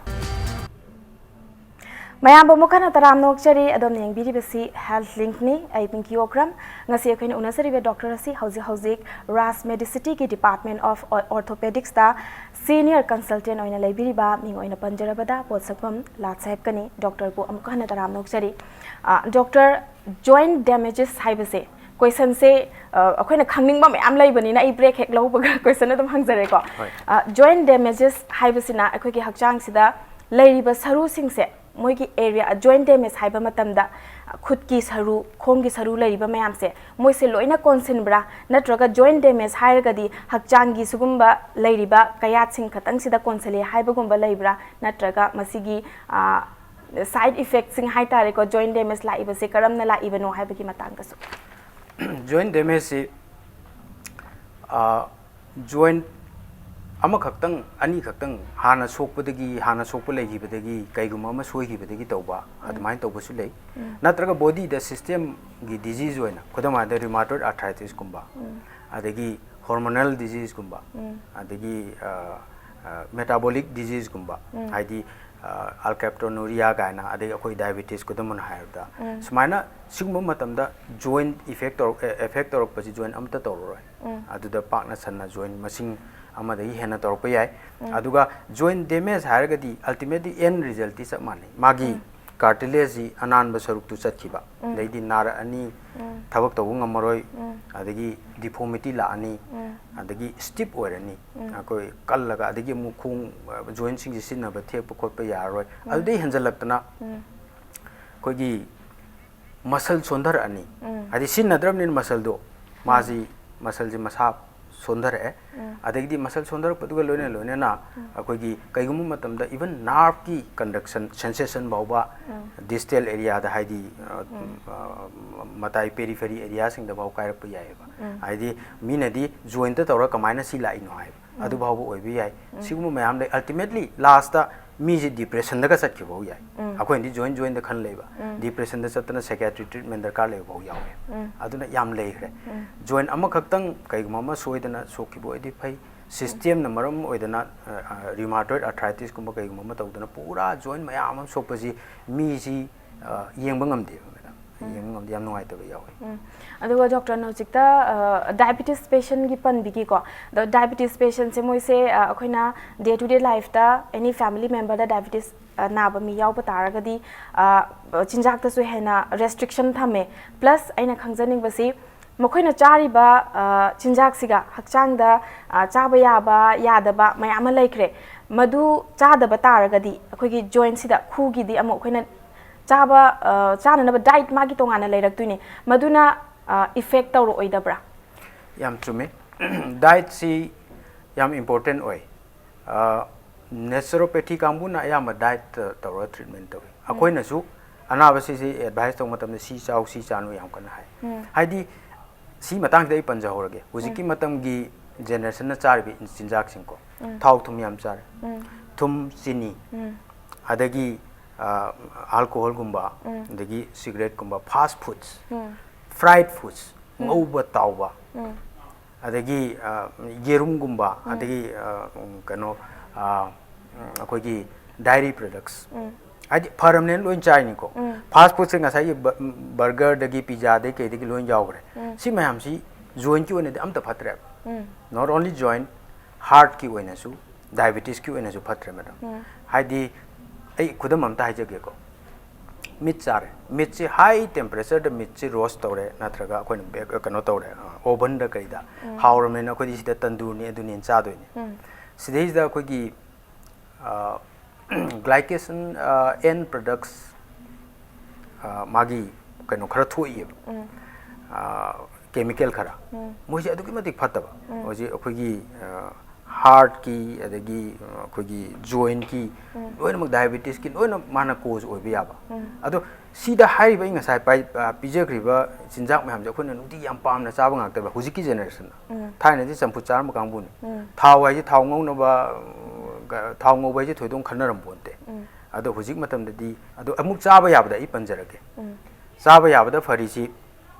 ꯃꯌꯥꯝꯕꯨ ꯑꯃꯨꯛ ꯍꯟꯅ ꯇꯔꯥꯝꯅ ꯑꯣꯛꯆꯔꯤ꯫ ꯑꯗꯣꯝꯅ ꯌꯦꯡꯕꯤꯔꯤꯕꯁꯤ Health Linkꯅꯤ꯫ ꯑꯩ ꯄꯤꯡꯀꯤ ꯑꯣꯀ꯭ꯔꯝ꯫ ꯉꯁꯤ ꯑꯩꯈꯣꯏꯅ ꯎꯅꯖꯔꯤꯕ ꯗꯣꯛꯇꯔ ꯑꯁꯤ ꯍꯧꯖꯤꯛ ꯍꯧꯖꯤꯛ ꯔꯥꯖ Medicityꯒꯤ Department of Orthopedicsꯇ senior consultant ꯑꯣꯏꯅ ꯂꯩꯕꯤꯔꯤꯕ, ꯃꯤꯡ ꯑꯣꯏꯅ ꯄꯟꯖꯔꯕꯗ ꯄꯣꯠꯁꯛꯐꯝ ꯂꯥꯠ ꯁꯥꯍꯦꯕꯀꯅꯤ꯫ ꯗꯣꯛꯇꯔꯕꯨ ꯑꯃꯨꯛ ꯍꯟꯅ ꯇꯔꯥꯝꯅ ꯑꯣꯛꯆꯔꯤ꯫ ꯑ, ꯗꯣꯛꯇꯔ, joint damages ꯍꯥꯏꯕꯁꯦ, questionꯁꯦ, ꯑ, ꯑꯩꯈꯣꯏꯅ ꯈꯪꯅꯤꯡꯕ ꯃꯌꯥꯝ ꯂꯩꯕꯅꯤꯅ ꯑꯩ break ꯍꯦꯛ ꯂꯧꯕꯒ question ꯑꯗꯨꯝ ꯍꯪꯖꯔꯦꯀꯣ꯫ ꯍꯣꯏ꯫ ꯑ, joint damages ꯍꯥꯏꯕꯁꯤꯅ ꯑꯩꯈꯣꯏꯒꯤ ꯍꯛꯆꯥꯡꯁꯤꯗ ꯂꯩꯔꯤꯕ ꯁꯔꯨꯁꯤꯡꯁꯦ, ꯃꯣꯏꯒꯤ area, joint damage ꯍꯥꯏꯕ ꯃꯇꯝꯗ, ꯑ, ꯈꯨꯠꯀꯤ ꯁꯔꯨ, ꯈꯣꯡꯒꯤ ꯁꯔꯨ ꯂꯩꯔꯤꯕ ꯃꯌꯥꯝꯁꯦ, ꯃꯣꯏꯁꯦ ꯂꯣꯏꯅ ꯀꯣꯟꯁꯤꯟꯕ꯭ꯔꯥ? ꯅꯠꯇ꯭ꯔꯒ joint damage ꯍꯥꯏꯔꯒꯗꯤ ꯍꯛꯆꯥꯡꯒꯤ ꯁꯤꯒꯨꯝꯕ ꯂꯩꯔꯤꯕ ꯀꯌꯥꯠꯁꯤꯡ ꯈꯛꯇꯪꯁꯤꯗ ꯀꯣꯟꯁꯤꯜꯂꯤ ꯍꯥꯏꯕꯒꯨꯝꯕ ꯂꯩꯕ꯭ꯔꯥ? ꯅꯠꯇ꯭ꯔꯒ ꯃꯁꯤꯒꯤ, ꯑ, side effectꯁꯤꯡ ꯍꯥꯏꯇꯥꯔꯦꯀꯣ, joint damage ꯂꯥꯛꯏꯕꯁꯦ ꯀꯔꯝꯅ ꯂꯥꯛꯏꯕꯅꯣ ꯍꯥꯏꯕꯒꯤ ꯃꯇꯥꯡꯗꯁꯨ꯫ Joint damageꯁꯤ, ꯑ, joint ꯑꯃꯈꯛꯇꯪ, ꯑꯅꯤꯈꯛꯇꯪ ꯍꯥꯟꯅ ꯁꯣꯛꯄꯗꯒꯤ, ꯍꯥꯟꯅ ꯁꯣꯛꯄ ꯂꯩꯈꯤꯕꯗꯒꯤ, ꯀꯩꯒꯨꯝꯕ ꯑꯃ ꯁꯣꯏꯈꯤꯕꯗꯒꯤ ꯇꯧꯕ, ꯎꯝ꯫ ꯑꯗꯨꯃꯥꯏꯅ ꯇꯧꯕꯁꯨ ꯂꯩ꯫ ꯎꯝ꯫ ꯅꯠꯇ꯭ꯔꯒ bodyꯗ systemꯒꯤ disease ꯑꯣꯏꯅ, ꯈꯨꯗꯝ ꯍꯥꯏꯔꯕꯗ rheumatoid arthritisꯀꯨꯝꯕ, ꯎꯝ꯫ ꯑꯗꯒꯤ hormonal diseaseꯀꯨꯝꯕ, ꯎꯝ꯫ ꯑꯗꯒꯤ, ꯑ, ꯑ, metabolic diseaseꯀꯨꯝꯕ, ꯎꯝ꯫ ꯍꯥꯏꯗꯤ, ꯑ, alkaptonuria ꯀꯥꯏꯅ, ꯑꯗꯒꯤ ꯑꯩꯈꯣꯏ diabetes, ꯈꯨꯗꯝ ꯑꯣꯏꯅ ꯍꯥꯏꯔꯕꯗ, ꯎꯝ꯫ ꯁꯨꯃꯥꯏꯅ ꯁꯤꯒꯨꯝꯕ ꯃꯇꯝꯗ joint effect ꯇꯧꯔꯛ-, ꯑꯦ, effect ꯇꯧꯔꯛꯄꯁꯤ joint ꯑꯃꯠꯇ ꯇꯧꯔꯔꯣꯏ꯫ ꯎꯝ꯫ ꯑꯗꯨꯗ ꯄꯥꯛꯅ ꯁꯟꯅ joint ꯃꯁꯤꯡ ꯑꯃꯗꯒꯤ ꯍꯦꯟꯅ ꯇꯧꯔꯛꯄ ꯌꯥꯏ꯫ ꯎꯝ꯫ ꯑꯗꯨꯒ joint damage ꯍꯥꯏꯔꯒꯗꯤ ultimately end resultꯇꯤ ꯆꯞ ꯃꯥꯟꯅꯩ꯫ ꯃꯥꯒꯤ ꯎꯝ꯫ Cartilageꯁꯤ ꯑꯅꯥꯟꯕ ꯁꯔꯨꯛꯇꯨ ꯆꯠꯈꯤꯕ, ꯎꯝ꯫ ꯑꯗꯩꯗꯤ ꯅꯥꯔꯛꯑꯅꯤ, ꯎꯝ꯫ ꯊꯕꯛ ꯇꯧꯕ ꯉꯝꯃꯔꯣꯏ, ꯎꯝ꯫ ꯑꯗꯒꯤ deformity ꯂꯥꯛꯑꯅꯤ, ꯎꯝ꯫ ꯑꯗꯒꯤ stiff ꯑꯣꯏꯔꯅꯤ꯫ ꯎꯝ꯫ ꯑꯩꯈꯣꯏ ꯀꯜꯂꯒ, ꯑꯗꯒꯤ ꯑꯃꯨꯛ ꯈꯣꯡ, ꯑ, jointꯁꯤꯡꯁꯦ ꯁꯤꯖꯤꯟꯅꯕ, ꯊꯦꯛꯄ ꯈꯣꯠꯄ ꯌꯥꯔꯔꯣꯏ꯫ ꯎꯝ꯫ ꯑꯗꯨꯗꯩ ꯍꯦꯟꯖꯜꯂꯛꯇꯅ ꯎꯝ꯫ ꯑꯩꯈꯣꯏꯒꯤ muscle ꯁꯣꯟꯊꯔꯛꯑꯅꯤ꯫ ꯎꯝ꯫ ꯍꯥꯏꯗꯤ ꯁꯤꯖꯤꯟꯅꯗ꯭ꯔꯕꯅꯤꯅ muscleꯗꯣ, ꯎꯝ꯫ ꯃꯥꯁꯤ, muscleꯁꯤ ꯃꯁꯥ ꯁꯣꯟꯊꯔꯛꯑꯦ꯫ ꯑꯗꯒꯤꯗꯤ ꯃꯁꯜ ꯁꯣꯟꯊꯔꯛꯄꯗꯨꯒ ꯂꯣꯏꯅ ꯂꯣꯏꯅꯅ ꯑꯩꯈꯣꯏꯒꯤ ꯀꯩꯒꯨꯝꯕ ꯃꯇꯝꯗ even nerve ꯀꯤ conduction, sensation ꯐꯥꯎꯕ distal area ꯗ, ꯍꯥꯏꯗꯤ, ꯑ, ꯑ, ꯃꯇꯥꯏ periphery area ꯁꯤꯡꯗ ꯐꯥꯎ ꯀꯥꯏꯔꯛꯄ ꯌꯥꯏꯑꯕ꯫ ꯍꯥꯏꯗꯤ ꯃꯤꯅꯗꯤ joint ꯇ ꯇꯧꯔ ꯀꯃꯥꯏꯅ ꯁꯤ ꯂꯥꯛꯏꯅꯣ ꯍꯥꯏꯕ, ꯑꯗꯨ ꯐꯥꯎꯕ ꯑꯣꯏꯕ ꯌꯥꯏ꯫ ꯁꯤꯒꯨꯝꯕ ꯃꯌꯥꯝ ꯂꯩ꯫ Ultimately last ꯇ ꯃꯤꯁꯦ depression ꯗꯒ ꯆꯠꯈꯤꯕ ꯐꯥꯎ ꯌꯥꯏ꯫ ꯑꯩꯈꯣꯏꯅꯗꯤ joint joint ꯗ ꯈꯟ ꯂꯩꯕ, depression ꯗ ꯆꯠꯇꯅ psychiatric treatment ꯗꯔꯀꯥꯔ ꯂꯩꯕ ꯐꯥꯎ ꯌꯥꯎꯋꯦ꯫ ꯑꯗꯨꯅ ꯌꯥꯝ ꯂꯩꯈ꯭ꯔꯦ꯫ Joint ꯑꯃꯈꯛꯇꯪ ꯀꯩꯒꯨꯝꯕ ꯑꯃ ꯁꯣꯏꯗꯅ ꯁꯣꯛꯈꯤꯕ ꯑꯣꯏꯗꯤ ꯐꯩ꯫ System ꯅ ꯃꯔꯝ ꯑꯣꯏꯗꯅ, ꯑ, ꯑ, rheumatoid arthritis ꯀꯨꯝꯕ ꯀꯩꯒꯨꯝꯕ ꯑꯃ ꯇꯧꯗꯅ ꯄꯨꯔꯥ joint ꯃꯌꯥꯝ ꯑꯃ ꯁꯣꯛꯄꯁꯤ ꯃꯤꯁꯤ, ꯑ, ꯌꯦꯡꯕ ꯉꯝꯗꯦꯕ, madam꯫ ꯌꯦꯡꯕ ꯉꯝꯗꯦ, ꯌꯥꯝ ꯅꯨꯡꯉꯥꯏꯇꯕ ꯌꯥꯎꯋꯦ꯫ ꯎꯝ꯫ ꯑꯗꯨꯒ doctor ꯅ ꯍꯧꯖꯤꯛꯇ, ꯑ, diabetes patient ꯀꯤ ꯄꯟꯕꯤꯈꯤꯀꯣ꯫ ꯑꯗꯣ diabetes patient ꯁꯦ ꯃꯣꯏꯁꯦ, ꯑ, ꯑꯩꯈꯣꯏꯅ day to day life ꯇ any family member ꯗ diabetes, ꯑ, ꯅꯥꯕ ꯃꯤ ꯌꯥꯎꯕ ꯇꯥꯔꯒꯗꯤ, ꯑ, ꯆꯤꯟꯖꯥꯛꯇꯁꯨ ꯍꯦꯟꯅ restriction ꯊꯝꯃꯦ꯫ Plus ꯑꯩꯅ ꯈꯪꯖꯅꯤꯡꯕꯁꯤ, ꯃꯈꯣꯏꯅ ꯆꯥꯔꯤꯕ, ꯑ, ꯆꯤꯟꯖꯥꯛꯁꯤꯒ ꯍꯛꯆꯥꯡꯗ, ꯑ, ꯆꯥꯕ ꯌꯥꯕ, ꯌꯥꯗꯕ ꯃꯌꯥꯝ ꯑꯃ ꯂꯩꯈ꯭ꯔꯦ꯫ ꯃꯗꯨ ꯆꯥꯗꯕ ꯇꯥꯔꯒꯗꯤ ꯑꯩꯈꯣꯏꯒꯤ joint ꯁꯤꯗ, ꯈꯨꯒꯤꯗꯤ ꯑꯃꯨꯛ ꯑꯩꯈꯣꯏꯅ ꯆꯥꯕ, ꯑ, ꯆꯥꯅꯅꯕ diet ꯃꯥꯒꯤ ꯇꯣꯉꯥꯟꯅ ꯂꯩꯔꯛꯇꯣꯏꯅꯤ꯫ ꯃꯗꯨꯅ, ꯑ, effect ꯇꯧꯔꯛꯑꯣꯏꯗꯕ꯭ꯔꯥ? ꯌꯥꯝ ꯆꯨꯝꯃꯤ꯫ Diet ꯁꯤ ꯌꯥꯝ important ꯑꯣꯏ꯫ ꯑ, naturopathy ꯀꯥꯡꯕꯨꯅ ꯑꯌꯥꯝꯕ diet ꯇ ꯇꯧꯔꯒ treatment ꯇꯧꯏ꯫ ꯑꯩꯈꯣꯏꯅꯁꯨ ꯑꯅꯥꯕꯁꯤꯁꯤ advice ꯇꯧꯕ ꯃꯇꯝꯗ ꯁꯤ ꯆꯥꯎ, ꯁꯤ ꯆꯥꯅꯨ ꯌꯥꯝ ꯀꯟꯅ ꯍꯥꯏ꯫ ꯍꯥꯏꯗꯤ ꯁꯤ ꯃꯇꯥꯡꯁꯤꯗ ꯑꯩ ꯄꯟꯖꯍꯧꯔꯒꯦ꯫ ꯍꯧꯖꯤꯛꯀꯤ ꯃꯇꯝꯒꯤ generation ꯅ ꯆꯥꯔꯤꯕ ꯆꯤꯟꯖꯥꯛꯁꯤꯡꯀꯣ, ꯊꯥꯎ ꯊꯨꯝ ꯌꯥꯝ ꯆꯥꯔꯦ꯫ ꯊꯨꯝ, ꯆꯤꯅꯤ, ꯑꯗꯒꯤ, ꯑ, alcohol ꯒꯨꯝꯕ, ꯑꯗꯒꯤ cigarette ꯀꯨꯝꯕ, fast foods, fried foods, ꯉꯧꯕ ꯇꯥꯎꯕ, ꯑꯗꯒꯤ, ꯑ, ꯌꯦꯔꯨꯝꯒꯨꯝꯕ, ꯑꯗꯒꯤ, ꯑ, ꯎꯝ, ꯀꯩꯅꯣ, ꯑ, ꯎꯝ, ꯑꯩꯈꯣꯏꯒꯤ dairy products꯫ ꯍꯥꯏꯗꯤ ꯐꯔꯕꯅꯦꯅ ꯂꯣꯏ ꯆꯥꯏꯅꯤꯀꯣ꯫ Fast food ꯁꯦ ꯉꯁꯥꯏꯒꯤ ꯕ-, burger ꯗꯒꯤ, pizza ꯗꯒꯤ, ꯀꯩꯗꯒꯤ ꯂꯣꯏ ꯌꯥꯎꯈ꯭ꯔꯦ꯫ ꯁꯤ ꯃꯌꯥꯝꯁꯤ joint ꯀꯤ ꯑꯣꯏꯅꯗꯤ ꯑꯝꯇ ꯐꯠꯇ꯭ꯔꯦꯕ꯫ Not only joint, heart ꯀꯤ ꯑꯣꯏꯅꯁꯨ, diabetes ꯀꯤ ꯑꯣꯏꯅꯁꯨ ꯐꯠꯇ꯭ꯔꯦ, madam꯫ ꯍꯥꯏꯗꯤ ꯑꯩ ꯈꯨꯗꯝ ꯑꯝꯇ ꯍꯥꯏꯖꯒꯦꯀꯣ꯫ Meat ꯆꯥꯔꯦ꯫ Meat ꯁꯦ high temperature ꯗ meat ꯁꯦ roast ꯇꯧꯔꯦ, ꯅꯠꯇ꯭ꯔꯒ ꯑꯩꯈꯣꯏꯅ bake, ꯀꯩꯅꯣ ꯇꯧꯔꯦ, oven ꯗ ꯀꯩꯗ꯫ ꯍꯥꯎꯔꯕꯅꯤꯅ ꯑꯩꯈꯣꯏꯗꯤ ꯁꯤꯗ ꯇꯟꯗꯨꯔꯅꯤ, ꯑꯗꯨꯅꯦꯅ ꯆꯥꯗꯣꯏꯅꯦ꯫ ꯁꯤꯗꯩꯁꯤꯗ ꯑꯩꯈꯣꯏꯒꯤ, ꯑ, glycation, ꯑ, end products, ꯑ, ꯃꯥꯒꯤ ꯀꯩꯅꯣ ꯈꯔ ꯊꯣꯛꯏꯕ꯫ ꯑ, ꯀꯦꯃꯤꯀꯦꯜ ꯈꯔ, ꯃꯣꯏꯁꯦ ꯑꯗꯨꯛꯀꯤ ꯃꯇꯤꯛ ꯐꯠꯇꯕ꯫ ꯍꯧꯖꯤꯛ ꯑꯩꯈꯣꯏꯒꯤ ꯍꯥꯔꯠꯀꯤ, ꯑꯗꯒꯤ ꯑꯩꯈꯣꯏꯒꯤ ꯖꯣꯏꯟꯀꯤ, ꯂꯣꯏꯅꯃꯛ, ꯗꯥꯏꯕꯦꯇꯤꯁꯀꯤ ꯂꯣꯏꯅ ꯃꯥꯅ ꯀꯣꯖ ꯑꯣꯏꯕ ꯌꯥꯕ꯫ ꯑꯗꯣ ꯁꯤꯗ ꯍꯥꯏꯔꯤꯕ ꯑꯩ ꯉꯁꯥꯏ ꯄꯥꯏ-, ꯑ, ꯄꯤꯖꯈ꯭ꯔꯤꯕ ꯆꯤꯟꯖꯥꯛ ꯃꯌꯥꯝꯁꯦ ꯑꯩꯈꯣꯏꯅ ꯅꯨꯡꯇꯤꯒꯤ ꯌꯥꯝ ꯄꯥꯝꯅ ꯆꯥꯕ ꯉꯥꯛꯇꯕ ꯍꯧꯖꯤꯛꯀꯤ ꯖꯦꯅꯦꯔꯦꯁꯟꯅ꯫ ꯊꯥꯏꯅꯗꯤ ꯆꯝꯐꯨꯠ ꯆꯥꯔꯝꯕ ꯀꯥꯡꯕꯨꯅꯤ꯫ ꯊꯥꯎ ꯍꯥꯏꯁꯦ ꯊꯥꯎ ꯉꯧꯅꯕ, ꯊꯥꯎ ꯉꯧꯕ ꯍꯥꯏꯁꯦ ꯊꯣꯏꯗꯣꯛ ꯈꯟꯅꯔꯝ ꯄꯣꯟꯇꯦ꯫ ꯑꯗꯣ ꯍꯧꯖꯤꯛ ꯃꯇꯝꯗꯗꯤ, ꯑꯗꯣ ꯑꯃꯨꯛ ꯆꯥꯕ ꯌꯥꯕꯗ ꯑꯩ ꯄꯟꯖꯔꯛꯀꯦ꯫ ꯆꯥꯕ ꯌꯥꯕꯗ ꯐꯔꯤꯁꯤ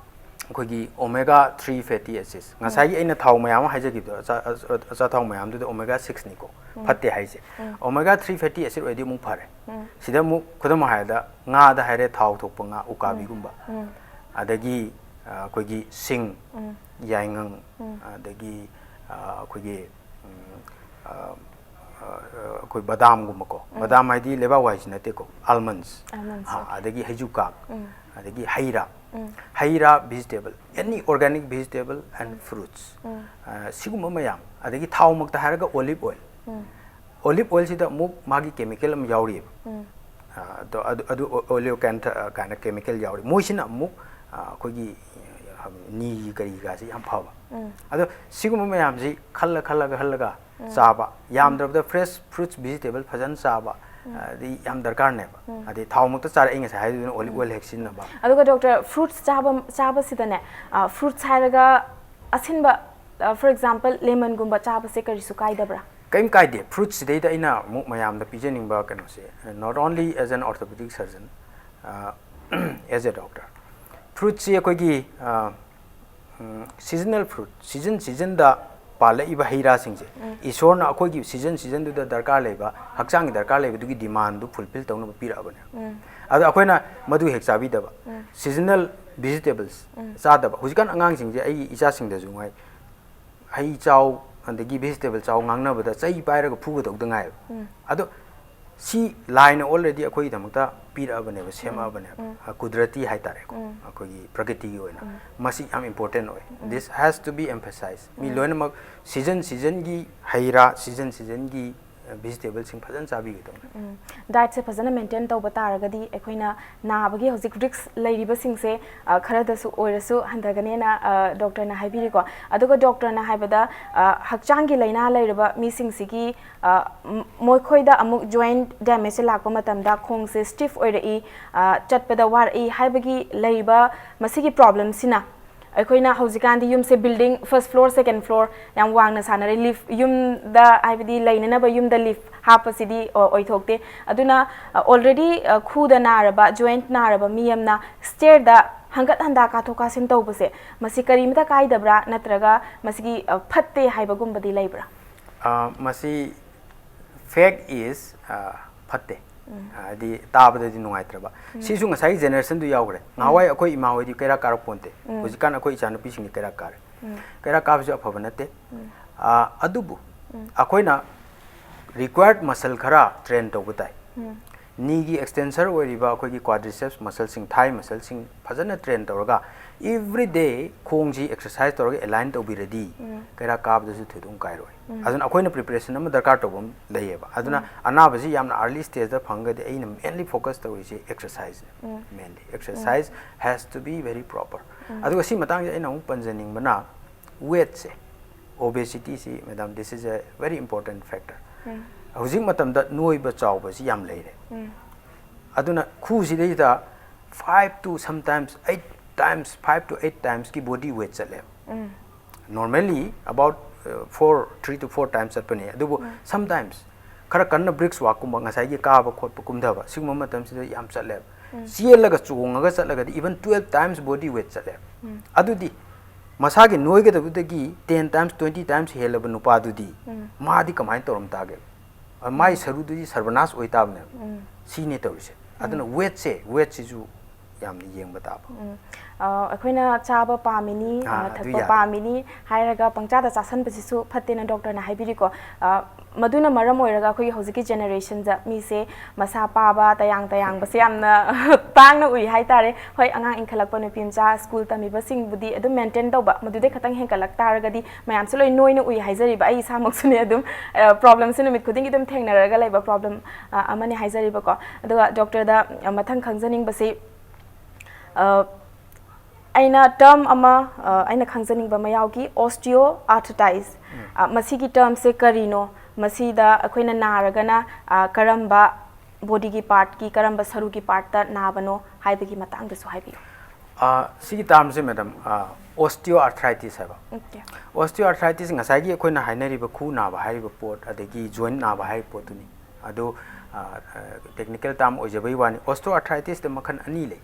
ꯑꯩꯈꯣꯏꯒꯤ omega three fatty acids, ꯉꯁꯥꯏꯒꯤ ꯑꯩꯅ ꯊꯥꯎ ꯃꯌꯥꯝ ꯑꯃ ꯍꯥꯏꯖꯈꯤꯕꯗꯣ, ꯑꯆꯥ-, ꯑꯆꯥ-, ꯑꯆꯥꯊꯥꯎ ꯃꯌꯥꯝꯗꯨꯗ omega sixꯅꯤꯀꯣ ꯐꯠꯇꯦ ꯍꯥꯏꯁꯦ꯫ Omega three fatty acid ꯑꯣꯏꯗꯤ ꯑꯃꯨꯛ ꯐꯔꯦ꯫ ꯁꯤꯗ ꯑꯃꯨꯛ ꯈꯨꯗꯝ ꯑꯣꯏꯅ ꯍꯥꯏꯔꯕꯗ, ꯉꯥꯗ ꯍꯥꯏꯔꯦ, ꯊꯥꯎ ꯊꯣꯛꯄ ꯉꯥ, ꯎꯀꯥꯕꯤꯒꯨꯝꯕ, ꯑꯗꯒꯤ, ꯑ, ꯑꯩꯈꯣꯏꯒꯤ ꯁꯤꯡ, ꯌꯥꯏꯉꯪ, ꯑꯗꯒꯤ, ꯑ, ꯑꯩꯈꯣꯏꯒꯤ, ꯎꯝ, ꯑ, ꯑ, ꯑꯩꯈꯣꯏ ꯕꯗꯥꯝꯒꯨꯝꯕꯀꯣ, ꯕꯗꯥꯝ ꯍꯥꯏꯗꯤ ꯂꯩꯕꯥꯛ ꯋꯥꯏꯁꯤ ꯅꯠꯇꯦꯀꯣ, almonds, Almonds, ꯑ, okay. ꯑꯗꯒꯤ ꯍꯩꯖꯨꯀꯥꯛ, ꯑꯗꯒꯤ ꯍꯩ ꯔꯥ, ꯍꯩ ꯔꯥ, vegetable, any organic vegetable and fruits, ꯑ, ꯁꯤꯒꯨꯝꯕ ꯃꯌꯥꯝ, ꯑꯗꯒꯤ ꯊꯥꯎꯃꯛꯇ ꯍꯥꯏꯔꯒ olive oil, olive oilꯁꯤꯗ ꯑꯃꯨꯛ ꯃꯥꯒꯤ chemical ꯑꯃ ꯌꯥꯎꯔꯤꯑꯕ꯫ ꯑ, ꯑꯗꯣ ꯑꯗꯨ, ꯑꯗꯨ oleocanth-, ꯑ, ꯀꯥꯏꯅ chemical ꯌꯥꯎꯔꯤ꯫ ꯃꯣꯏꯁꯤꯅ ꯑꯃꯨꯛ, ꯑ, ꯑꯩꯈꯣꯏꯒꯤ, ꯑ, ꯅꯤꯒꯤ ꯀꯔꯤꯒꯥꯁꯤ ꯌꯥꯝ ꯐꯕ꯫ ꯑꯗꯣ ꯁꯤꯒꯨꯝꯕ ꯃꯌꯥꯝꯁꯤ ꯈꯜꯂ ꯈꯜꯂꯒ ꯈꯜꯂꯒ ꯆꯥꯕ, ꯌꯥꯝꯗ꯭ꯔꯕꯗ fresh fruits, vegetable ꯐꯖꯅ ꯆꯥꯕ, ꯑꯗꯩ ꯌꯥꯝ ꯗꯔꯀꯥꯔꯅꯦꯕ꯫ ꯑꯗꯩ ꯊꯥꯎꯃꯛꯇ ꯆꯥꯔꯦ, ꯑꯩ ꯉꯁꯥꯏ ꯍꯥꯏꯗꯨꯅ olive oil ꯍꯦꯛ ꯁꯤꯖꯤꯟꯅꯕ꯫ ꯑꯗꯨꯒ doctor, fruits ꯆꯥꯕ, ꯆꯥꯕꯁꯤꯗꯅꯦ, ꯑ, fruits ꯍꯥꯏꯔꯒ ꯑꯁꯤꯟꯕ, ꯑ, for example, lemonꯒꯨꯝꯕ ꯆꯥꯕꯁꯦ ꯀꯔꯤꯁꯨ ꯀꯥꯏꯗꯕ꯭ꯔꯥ? ꯀꯔꯤꯝ ꯀꯥꯏꯗꯦ꯫ Fruitsꯁꯤꯗꯩꯗ ꯑꯩꯅ ꯑꯃꯨꯛ ꯃꯌꯥꯝꯗ ꯄꯤꯖꯅꯤꯡꯕ ꯀꯩꯅꯣꯁꯦ, not only as an orthopedic surgeon, ꯑ, as a doctor, fruitsꯁꯤ ꯑꯩꯈꯣꯏꯒꯤ, ꯑ, ꯎꯝ, seasonal fruit, season seasonꯗ ꯄꯥꯜꯂꯛꯏꯕ ꯍꯩ ꯔꯥꯁꯤꯡꯁꯦ, ꯏꯁꯣꯔꯅ ꯑꯩꯈꯣꯏꯒꯤ season seasonꯗꯨꯗ ꯗꯔꯀꯥꯔ ꯂꯩꯕ, ꯍꯛꯆꯥꯡꯒꯤ ꯗꯔꯀꯥꯔ ꯂꯩꯕꯗꯨꯒꯤ demandꯗꯨ fulfill ꯇꯧꯅꯕ ꯄꯤꯔꯛꯑꯕꯅꯦ꯫ ꯑꯗꯣ ꯑꯩꯈꯣꯏꯅ ꯃꯗꯨ ꯍꯦꯛ ꯆꯥꯕꯤꯗꯕ, seasonal vegetables ꯆꯥꯗꯕ꯫ ꯍꯧꯖꯤꯛꯀꯥꯟ ꯑꯉꯥꯡꯁꯤꯡꯁꯦ, ꯑꯩ ꯏꯆꯥꯁꯤꯡꯗꯁꯨ ꯉꯥꯏ, ꯍꯩ ꯆꯥꯎ, ꯑꯗꯒꯤ vegetable ꯆꯥꯎ ꯉꯥꯡꯅꯕꯗ ꯆꯩ ꯄꯥꯏꯔꯒ ꯐꯨꯒꯗꯧꯗ ꯉꯥꯏꯕ꯫ ꯑꯗꯣ ꯁꯤ ꯂꯥꯏꯅ already ꯑꯩꯈꯣꯏꯒꯤꯗꯃꯛꯇ ꯄꯤꯔꯛꯑꯕꯅꯦꯕ, ꯁꯦꯝꯃꯛꯑꯕꯅꯦꯕ꯫ ꯑ, ꯀꯨꯗꯔꯇꯤ ꯍꯥꯏꯇꯥꯔꯦꯀꯣ, ꯑꯩꯈꯣꯏꯒꯤ ꯄ꯭ꯔꯀꯤꯇꯤꯒꯤ ꯑꯣꯏꯅ꯫ ꯃꯁꯤ ꯌꯥꯝ important ꯑꯣꯏ꯫ This has to be emphasized꯫ ꯃꯤ ꯂꯣꯏꯅꯃꯛ season seasonꯒꯤ ꯍꯩ ꯔꯥ, season seasonꯒꯤ, ꯚꯤꯖꯤꯇꯦꯕꯜꯁꯤꯡ ꯐꯖꯅ ꯆꯥꯕꯤꯒꯗꯧꯅꯤ꯫ ꯗꯥꯏꯠꯁꯦ ꯐꯖꯅ ꯃꯦꯟꯇꯦꯟ ꯇꯧꯕ ꯇꯥꯔꯒꯗꯤ ꯑꯩꯈꯣꯏꯅ ꯅꯥꯕꯒꯤ ꯍꯧꯖꯤꯛ ꯔꯤꯛꯁ ꯂꯩꯔꯤꯕꯁꯤꯡꯁꯦ ꯈꯔꯗꯁꯨ ꯑꯣꯏꯔꯁꯨ ꯍꯟꯊꯒꯅꯦꯅ ꯗꯣꯛꯇꯔꯅ ꯍꯥꯏꯕꯤꯔꯤꯀꯣ꯫ ꯑꯗꯨꯒ ꯗꯣꯛꯇꯔꯅ ꯍꯥꯏꯕꯗ ꯍꯛꯆꯥꯡꯒꯤ ꯂꯥꯏꯅꯥ ꯂꯩꯔꯕ ꯃꯤꯁꯤꯡꯁꯤꯒꯤ ꯃꯈꯣꯏꯗ ꯑꯃꯨꯛ ꯖꯣꯏꯟ ꯗꯦꯃꯦꯖꯁꯦ ꯂꯥꯛꯄ ꯃꯇꯝꯗ ꯈꯣꯡꯁꯦ ꯁ꯭ꯇꯤꯐ ꯑꯣꯏꯔꯛꯏ, ꯆꯠꯄꯗ ꯋꯥꯔꯛꯏ ꯍꯥꯏꯕꯒꯤ ꯂꯩꯔꯤꯕ ꯃꯁꯤꯒꯤ ꯄ꯭ꯔꯣꯕ꯭ꯂꯦꯝꯁꯤꯅ ꯑꯩꯈꯣꯏꯅ ꯍꯧꯖꯤꯛꯀꯥꯟꯗꯤ ꯌꯨꯝꯁꯦ building first floor second floor ꯌꯥꯝ ꯋꯥꯡꯅ ꯁꯥꯟꯅꯔꯦ꯫ ꯂꯤꯐ ꯌꯨꯝꯗ ꯍꯥꯏꯕꯗꯤ ꯂꯩꯅꯅꯕ ꯌꯨꯝꯗ ꯂꯤꯐ ꯍꯥꯞꯄꯁꯤꯗꯤ ꯑꯣꯏꯊꯣꯛꯇꯦ꯫ ꯑꯗꯨꯅ ꯑꯣꯜꯔꯦꯗꯤ ꯈꯨꯗ ꯅꯥꯔꯕ ꯖꯣꯏꯟꯠ ꯅꯥꯔꯕ ꯃꯤ ꯑꯃꯅ ꯁ꯭ꯇꯦꯌꯔꯗ ꯍꯪꯒꯠ ꯍꯟꯗꯥ ꯀꯥꯊꯣꯛ ꯀꯥꯁꯤꯟ ꯇꯧꯕꯁꯦ ꯃꯁꯤ ꯀꯔꯤꯃꯇ ꯀꯥꯏꯗꯕ꯭ꯔꯥ ꯅꯠꯇ꯭ꯔꯒ ꯃꯁꯤꯒꯤ ꯐꯠꯇꯦ ꯍꯥꯏꯕꯒꯨꯝꯕꯗꯤ ꯂꯩꯕ꯭ꯔꯥ? ꯃꯁꯤ fact is ꯐꯠꯇꯦ꯫ ꯍꯥꯏꯗꯤ ꯇꯥꯕꯗꯗꯤ ꯅꯨꯡꯉꯥꯏꯇ꯭ꯔꯕ꯫ ꯁꯤꯁꯨ ꯉꯁꯥꯏꯒꯤ ꯖꯦꯅꯦꯔꯦꯁꯟꯗꯨ ꯌꯥꯎꯈ꯭ꯔꯦ꯫ ꯉꯍꯥꯟꯋꯥꯏ ꯑꯩꯈꯣꯏ ꯏꯃꯥ ꯍꯣꯏꯗꯤ ꯀꯩꯔꯥꯛ ꯀꯥꯔꯛ ꯄꯣꯟꯇꯦ꯫ ꯍꯧꯖꯤꯛꯀꯥꯟ ꯑꯩꯈꯣꯏ ꯏꯆꯥꯅꯨꯄꯤꯁꯤꯡꯗꯤ ꯀꯩꯔꯥꯛ ꯀꯥꯔꯦ꯫ ꯀꯩꯔꯥꯛ ꯀꯥꯕꯁꯨ ꯑꯐꯕ ꯅꯠꯇꯦ꯫ ꯑꯗꯨꯕꯨ ꯑꯩꯈꯣꯏꯅ required muscle ꯈꯔ train ꯇꯧꯕ ꯇꯥꯏ꯫ ꯅꯤꯒꯤ ꯑꯦꯛꯁꯇꯦꯟꯁꯔ ꯑꯣꯏꯔꯤꯕ ꯑꯩꯈꯣꯏꯒꯤ quadriceps muscleꯁꯤꯡ, thigh muscleꯁꯤꯡ ꯐꯖꯅ train ꯇꯧꯔꯒ every day ꯈꯣꯡꯁꯤ exercise ꯇꯧꯔꯒ align ꯇꯧꯕꯤꯔꯗꯤ ꯀꯩꯔꯥꯛ ꯀꯥꯕꯗꯁꯨ ꯊꯣꯏꯗꯣꯛꯅ ꯀꯥꯏꯔꯣꯏ꯫ ꯑꯗꯨꯅ ꯑꯩꯈꯣꯏꯅ preparation ꯑꯃ ꯗꯔꯀꯥꯔ ꯇꯧꯕ ꯑꯃ ꯂꯩꯌꯦꯕ꯫ ꯑꯗꯨꯅ ꯑꯅꯥꯕꯁꯤ ꯌꯥꯝꯅ early stageꯇ ꯐꯪꯉꯒꯗꯤ ꯑꯩꯅ mainly focus ꯇꯧꯔꯤꯁꯦ exerciseꯅꯦ꯫ Mainly exercise has to be very proper꯫ ꯑꯗꯨꯒ ꯁꯤ ꯃꯇꯥꯡꯁꯤꯗ ꯑꯩꯅ ꯑꯃꯨꯛ ꯄꯟꯖꯅꯤꯡꯕꯅ weightꯁꯦ, obesityꯁꯤ, madam, this is a very important factor꯫ ꯍꯧꯖꯤꯛ ꯃꯇꯝꯗ ꯅꯣꯏꯕ ꯆꯥꯎꯕꯁꯤ ꯌꯥꯝ ꯂꯩꯔꯦ꯫ ꯑꯗꯨꯅ ꯈꯨꯁꯤꯗꯩꯗ five to sometimes eight times, five to eight timesꯀꯤ body weight ꯆꯠꯂꯦꯕ꯫ Normally about four, three to four times ꯆꯠꯄꯅꯦ꯫ ꯑꯗꯨꯕꯨ sometimes ꯈꯔ ꯀꯟꯅ brisk walkꯀꯨꯝꯕ, ꯉꯁꯥꯏꯒꯤ ꯀꯥꯕ ꯈꯣꯠꯄ ꯀꯨꯝꯊꯕ ꯁꯤꯒꯨꯝꯕ ꯃꯇꯝꯁꯤꯗ ꯌꯥꯝ ꯆꯠꯂꯦꯕ꯫ ꯆꯦꯜꯂꯒ ꯆꯣꯡꯉꯒ ꯆꯠꯂꯒꯗꯤ even twelve times body weight ꯆꯠꯂꯦꯕ꯫ ꯑꯗꯨꯗꯤ ꯃꯁꯥꯒꯤ ꯅꯣꯏꯒꯗꯕꯗꯒꯤ ten times, twenty times ꯍꯦꯜꯂꯕ ꯅꯨꯄꯥꯗꯨꯗꯤ ꯃꯥꯗꯤ ꯀꯃꯥꯏꯅ ꯇꯧꯔꯝ ꯇꯥꯒꯦ? ꯃꯥꯏ ꯁꯔꯨꯗꯨꯗꯤ ꯁꯔꯕꯅꯥꯁ ꯑꯣꯏ ꯇꯥꯕꯅꯦꯕ꯫ ꯁꯤꯅꯦ ꯇꯧꯔꯤꯁꯦ꯫ ꯑꯗꯨꯅ weightꯁꯦ, weightꯁꯤꯁꯨ ꯌꯥꯝꯅ ꯌꯦꯡꯕ ꯇꯥꯕ꯫ ꯎꯝ꯫ ꯑ, ꯑꯩꯈꯣꯏꯅ ꯆꯥꯕ ꯄꯥꯝꯃꯤꯅꯤ, ꯑꯥ, ꯑ, ꯑꯗꯨ ꯊꯛꯄ ꯌꯥꯗꯦ꯫ ꯄꯥꯝꯃꯤꯅꯤ ꯍꯥꯏꯔꯒ ꯄꯪꯆꯥꯗ ꯆꯥꯁꯟꯕꯁꯤꯁꯨ ꯐꯠꯇꯦꯅ ꯗꯣꯛꯇꯔꯅ ꯍꯥꯏꯕꯤꯔꯤꯀꯣ꯫ ꯑ, ꯃꯗꯨꯅ ꯃꯔꯝ ꯑꯣꯏꯔꯒ ꯑꯩꯈꯣꯏꯒꯤ ꯍꯧꯖꯤꯛꯀꯤ ꯖꯦꯅꯦꯔꯦꯁꯟꯗ ꯃꯤꯁꯦ ꯃꯁꯥ ꯄꯥꯕ, ꯇꯌꯥꯡ ꯇꯌꯥꯡꯕꯁꯦ ꯌꯥꯝꯅ ꯇꯥꯡꯅ ꯎꯏ ꯍꯥꯏꯇꯥꯔꯦ꯫ ꯍꯣꯏ, ꯑꯉꯥꯡ ꯏꯟꯈꯠꯂꯛꯄ ꯅꯨꯄꯤ ꯃꯆꯥ ꯁ꯭ꯀꯨꯜ ꯇꯝꯃꯤꯕꯁꯤꯡꯕꯨꯗꯤ ꯑꯗꯨꯝ ꯃꯦꯟꯇꯦꯟ ꯇꯧꯕ, ꯃꯗꯨꯗꯩ ꯈꯇꯪ ꯍꯦꯟꯒꯠꯂꯛ ꯇꯥꯔꯒꯗꯤ ꯃꯌꯥꯝꯁꯨ ꯂꯣꯏ ꯅꯣꯏꯅ ꯎꯏ ꯍꯥꯏꯖꯔꯤꯕ꯫ ꯑꯩ ꯏꯁꯥꯃꯛꯁꯨꯅꯦ, ꯑꯗꯨꯝ, ꯑ, ꯄ꯭ꯔꯣꯕ꯭ꯂꯦꯝꯁꯦ ꯅꯨꯃꯤꯠ ꯈꯨꯗꯤꯡꯒꯤ ꯑꯗꯨꯝ ꯊꯦꯡꯅꯔꯒ ꯂꯩꯕ ꯄ꯭ꯔꯣꯕ꯭ꯂꯦꯝ, ꯑ, ꯑꯃꯅꯤ ꯍꯥꯏꯖꯔꯤꯕꯀꯣ꯫ ꯑꯗꯨꯒ ꯗꯣꯛꯇꯔꯗ, ꯑ, ꯃꯊꯪ ꯈꯪꯖꯅꯤꯡꯕꯁꯤ, ꯑ, ꯑꯩꯅ ꯇꯔꯝ ꯑꯃ, ꯑ, ꯑꯩꯅ ꯈꯪꯖꯅꯤꯡꯕ ꯑꯃ ꯌꯥꯎꯈꯤ, ꯑꯣꯁꯇꯤꯌꯣ ꯑꯥꯔꯊ꯭ꯔꯥꯏꯇꯤꯁ꯫ ꯑ, ꯃꯁꯤꯒꯤ ꯇꯔꯝꯁꯦ ꯀꯔꯤꯅꯣ? ꯃꯁꯤꯗ ꯑꯩꯈꯣꯏꯅ ꯅꯥꯔꯒꯅ, ꯑ, ꯀꯔꯝꯕ ꯕꯣꯗꯤꯒꯤ ꯄꯥꯔꯠꯀꯤ, ꯀꯔꯝꯕ ꯁꯔꯨꯒꯤ ꯄꯥꯔꯠꯇ ꯅꯥꯕꯅꯣ ꯍꯥꯏꯕꯒꯤ ꯃꯇꯥꯡꯗꯁꯨ ꯍꯥꯏꯕꯤꯌꯨ꯫ ꯑ, ꯁꯤꯒꯤ ꯇꯥꯔꯝꯁꯦ, ꯃꯦꯗꯥꯝ, ꯑꯣꯁꯇꯤꯌꯣ ꯑꯥꯔꯊ꯭ꯔꯥꯏꯇꯤꯁ ꯍꯥꯏꯕ꯫ ꯑꯣꯀꯦ꯫ ꯑꯣꯁꯇꯤꯌꯣ ꯑꯥꯔꯊ꯭ꯔꯥꯏꯇꯤꯁ ꯉꯁꯥꯏꯒꯤ ꯑꯩꯈꯣꯏꯅ ꯍꯥꯏꯅꯔꯤꯕ ꯈꯨ ꯅꯥꯕ ꯍꯥꯏꯔꯤꯕ ꯄꯣꯠ, ꯑꯗꯒꯤ ꯖꯣꯏꯟ ꯅꯥꯕ ꯍꯥꯏꯔꯤꯕ ꯄꯣꯠꯇꯨꯅꯤ꯫ ꯑꯗꯨ, ꯑ, ꯑ, ꯇꯦꯛꯅꯤꯀꯦꯜ ꯇꯥꯔꯝ ꯑꯣꯏꯖꯕꯩ ꯋꯥꯅꯤ꯫ ꯑꯣꯁꯇꯤꯌꯣ ꯑꯥꯔꯊ꯭ꯔꯥꯏꯇꯤꯁꯇ ꯃꯈꯜ ꯑꯅꯤ ꯂꯩ꯫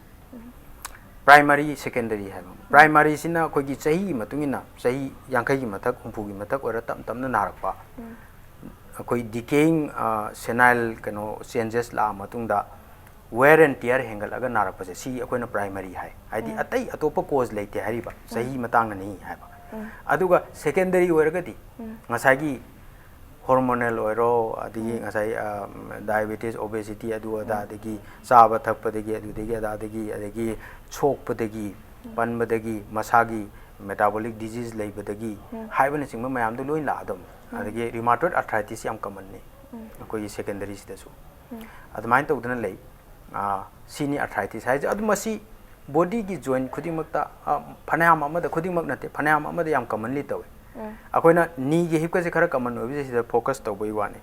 ꯄ꯭ꯔꯥꯏꯃꯔꯤ, ꯁꯦꯀꯦꯟꯗꯔꯤ ꯍꯥꯏꯕ꯫ ꯄ꯭ꯔꯥꯏꯃꯔꯤꯁꯤꯅ ꯑꯩꯈꯣꯏꯒꯤ ꯆꯍꯤꯒꯤ ꯃꯇꯨꯡ ꯏꯟꯅ, ꯆꯍꯤ ꯌꯥꯡꯈꯩꯒꯤ ꯃꯊꯛ, ꯍꯨꯝꯐꯨꯒꯤ ꯃꯊꯛ ꯑꯣꯏꯔ ꯇꯞ ꯇꯞꯅ ꯅꯥꯔꯛꯄ꯫ ꯑꯩꯈꯣꯏ ꯗꯤꯀꯦꯌꯤꯡ ꯁꯦꯅꯥꯏꯜ ꯀꯩꯅꯣ ꯆꯦꯟꯖꯦꯁ ꯂꯥꯛꯑ ꯃꯇꯨꯡꯗ wear and tear ꯍꯦꯟꯒꯠꯂꯒ ꯅꯥꯔꯛꯄꯁꯦ, ꯁꯤ ꯑꯩꯈꯣꯏꯅ ꯄ꯭ꯔꯥꯏꯃꯔꯤ ꯍꯥꯏ꯫ ꯍꯥꯏꯗꯤ ꯑꯇꯩ ꯑꯇꯣꯞꯄ ꯀꯣꯖ ꯂꯩꯇꯦ ꯍꯥꯏꯔꯤꯕ, ꯆꯍꯤ ꯃꯇꯥꯡꯅꯅꯤ ꯍꯥꯏꯕ꯫ ꯑꯗꯨꯒ ꯁꯦꯀꯦꯟꯗꯔꯤ ꯑꯣꯏꯔꯒꯗꯤ ꯉꯁꯥꯏꯒꯤ ꯍꯣꯔꯃꯣꯅꯦꯜ ꯑꯣꯏꯔꯣ, ꯑꯗꯒꯤ ꯉꯁꯥꯏ, ꯑ, ꯗꯥꯏꯕꯦꯇꯤꯁ, ꯑꯣꯕꯦꯁꯤꯇꯤ, ꯑꯗꯨ ꯑꯗꯥ, ꯑꯗꯒꯤ ꯆꯥꯕ ꯊꯛꯄꯗꯒꯤ, ꯑꯗꯨꯗꯒꯤ ꯑꯗꯥꯗꯒꯤ, ꯑꯗꯒꯤ ꯁꯣꯛꯄꯗꯒꯤ, ꯄꯟꯕꯗꯒꯤ, ꯃꯁꯥꯒꯤ ꯃꯦꯇꯥꯕꯣꯂꯤꯛ ꯗꯤꯖꯤꯖ ꯂꯩꯕꯗꯒꯤ ꯍꯥꯏꯕꯅꯆꯤꯡꯕ ꯃꯌꯥꯝꯗꯣ ꯂꯣꯏ ꯂꯥꯛꯑꯗꯧꯅꯤ꯫ ꯑꯗꯒꯤ ꯔꯤꯃꯥꯇꯣꯏꯗ ꯑꯥꯔꯊ꯭ꯔꯥꯏꯇꯤꯁ ꯌꯥꯝ ꯀꯃꯟꯅꯤ ꯑꯩꯈꯣꯏꯒꯤ ꯁꯦꯀꯦꯟꯗꯔꯤꯁꯤꯗꯁꯨ꯫ ꯑꯗꯨꯃꯥꯏꯅ ꯇꯧꯗꯅ ꯂꯩ꯫ ꯑ, ꯁꯤꯅꯤ ꯑꯥꯔꯊ꯭ꯔꯥꯏꯇꯤꯁ ꯍꯥꯏꯁꯦ꯫ ꯑꯗꯨ ꯃꯁꯤ ꯕꯣꯗꯤꯒꯤ ꯖꯣꯏꯟ ꯈꯨꯗꯤꯡꯃꯛꯇ, ꯑ, ꯐꯅꯌꯥꯝ ꯑꯃꯗ, ꯈꯨꯗꯤꯡꯃꯛ ꯅꯠꯇꯦ, ꯐꯅꯌꯥꯝ ꯑꯃꯗ ꯌꯥꯝ ꯀꯃꯟꯂꯤ ꯇꯧꯋꯦ꯫ ꯑꯩꯈꯣꯏꯅ ꯅꯤꯒꯤ ꯍꯤꯞꯀꯁꯦ ꯈꯔ ꯀꯃꯟ ꯑꯣꯏꯕꯁꯦ ꯁꯤꯗ ꯐꯣꯀꯁ ꯇꯧꯕꯩ ꯋꯥꯅꯤ꯫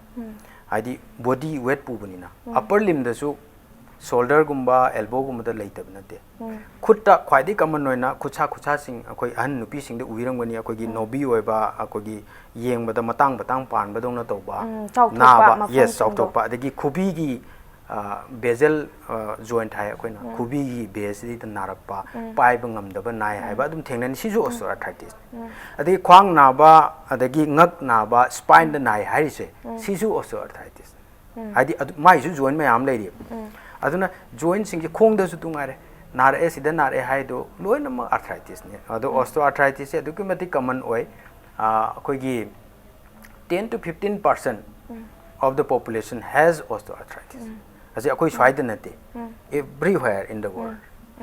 ꯍꯥꯏꯗꯤ ꯕꯣꯗꯤ ꯋꯦꯠ ꯄꯨꯕꯅꯤꯅ꯫ ꯑꯄꯔ ꯂꯤꯝꯗꯁꯨ, ꯁꯣꯜꯗꯔꯒꯨꯝꯕ, ꯑꯦꯜꯕꯣꯒꯨꯝꯕꯗ ꯂꯩꯇꯕ ꯅꯠꯇꯦ꯫ ꯈꯨꯠꯇ ꯈ꯭ꯋꯥꯏꯗꯒꯤ ꯀꯃꯟ ꯑꯣꯏꯅ ꯈꯨꯠꯁꯥ, ꯈꯨꯠꯁꯥꯁꯤꯡ ꯑꯩꯈꯣꯏ ꯑꯍꯟ ꯅꯨꯄꯤꯁꯤꯡꯗ ꯎꯕꯤꯔꯝꯒꯅꯤ, ꯑꯩꯈꯣꯏꯒꯤ ꯅꯣꯕꯤ ꯑꯣꯏꯕ, ꯑꯩꯈꯣꯏꯒꯤ ꯌꯦꯡꯕꯗ ꯃꯇꯥꯡ ꯃꯇꯥꯡ ꯄꯥꯟꯕꯗꯧꯅ ꯇꯧꯕ, ꯎꯝ, ꯆꯥꯎꯊꯣꯛꯄ ꯅꯥꯕ, ꯃꯐꯝꯁꯤꯡꯗꯣ꯫ ꯌꯦꯁ, ꯆꯥꯎꯊꯣꯛꯄ, ꯑꯗꯒꯤ ꯈꯨꯕꯤꯒꯤ, ꯑ, ꯕꯦꯖꯦꯜ, ꯑ, ꯖꯣꯏꯟꯠ ꯍꯥꯏ ꯑꯩꯈꯣꯏꯅ, ꯈꯨꯕꯤꯒꯤ ꯕꯦꯁꯁꯤꯗ ꯅꯥꯔꯛꯄ, ꯄꯥꯏꯕ ꯉꯝꯗꯕ ꯅꯥꯏ ꯍꯥꯏꯕ ꯑꯗꯨꯝ ꯊꯦꯡꯅꯅꯤ꯫ ꯁꯤꯁꯨ ꯑꯣꯁꯇꯤꯌꯣ ꯑꯥꯔꯊ꯭ꯔꯥꯏꯇꯤꯁ꯫ ꯑꯗꯒꯤ ꯈ꯭ꯋꯥꯡ ꯅꯥꯕ, ꯑꯗꯒꯤ ꯉꯛ ꯅꯥꯕ, ꯁ꯭ꯄꯥꯏꯟꯗ ꯅꯥꯏ ꯍꯥꯏꯔꯤꯁꯦ, ꯁꯤꯁꯨ ꯑꯣꯁꯇꯤꯌꯣ ꯑꯥꯔꯊ꯭ꯔꯥꯏꯇꯤꯁ꯫ ꯍꯥꯏꯗꯤ ꯑꯗꯨ, ꯃꯥꯏꯁꯨ ꯖꯣꯏꯟ ꯃꯌꯥꯝ ꯂꯩꯔꯤꯕ꯫ ꯑꯗꯨꯅ ꯖꯣꯏꯟꯁꯤꯡꯁꯦ, ꯈꯣꯡꯗꯁꯨ ꯇꯨ ꯉꯥꯏꯔꯦ, ꯅꯥꯔꯛꯑꯦ, ꯁꯤꯗ ꯅꯥꯔꯛꯑꯦ ꯍꯥꯏꯗꯣ ꯂꯣꯏꯅꯃꯛ ꯑꯥꯔꯊ꯭ꯔꯥꯏꯇꯤꯁꯅꯤ꯫ ꯑꯗꯣ ꯑꯣꯁꯇꯣ ꯑꯥꯔꯊ꯭ꯔꯥꯏꯇꯤꯁꯁꯦ ꯑꯗꯨꯛꯀꯤ ꯃꯇꯤꯛ ꯀꯃꯟ ꯑꯣꯏ꯫ ꯑꯥ, ꯑꯩꯈꯣꯏꯒꯤ ten to fifteen percent of the population has osteoarthritis. ꯑꯁꯤ ꯑꯩꯈꯣꯏ ꯁ꯭ꯋꯥꯏꯗ ꯅꯠꯇꯦ, everywhere in the world.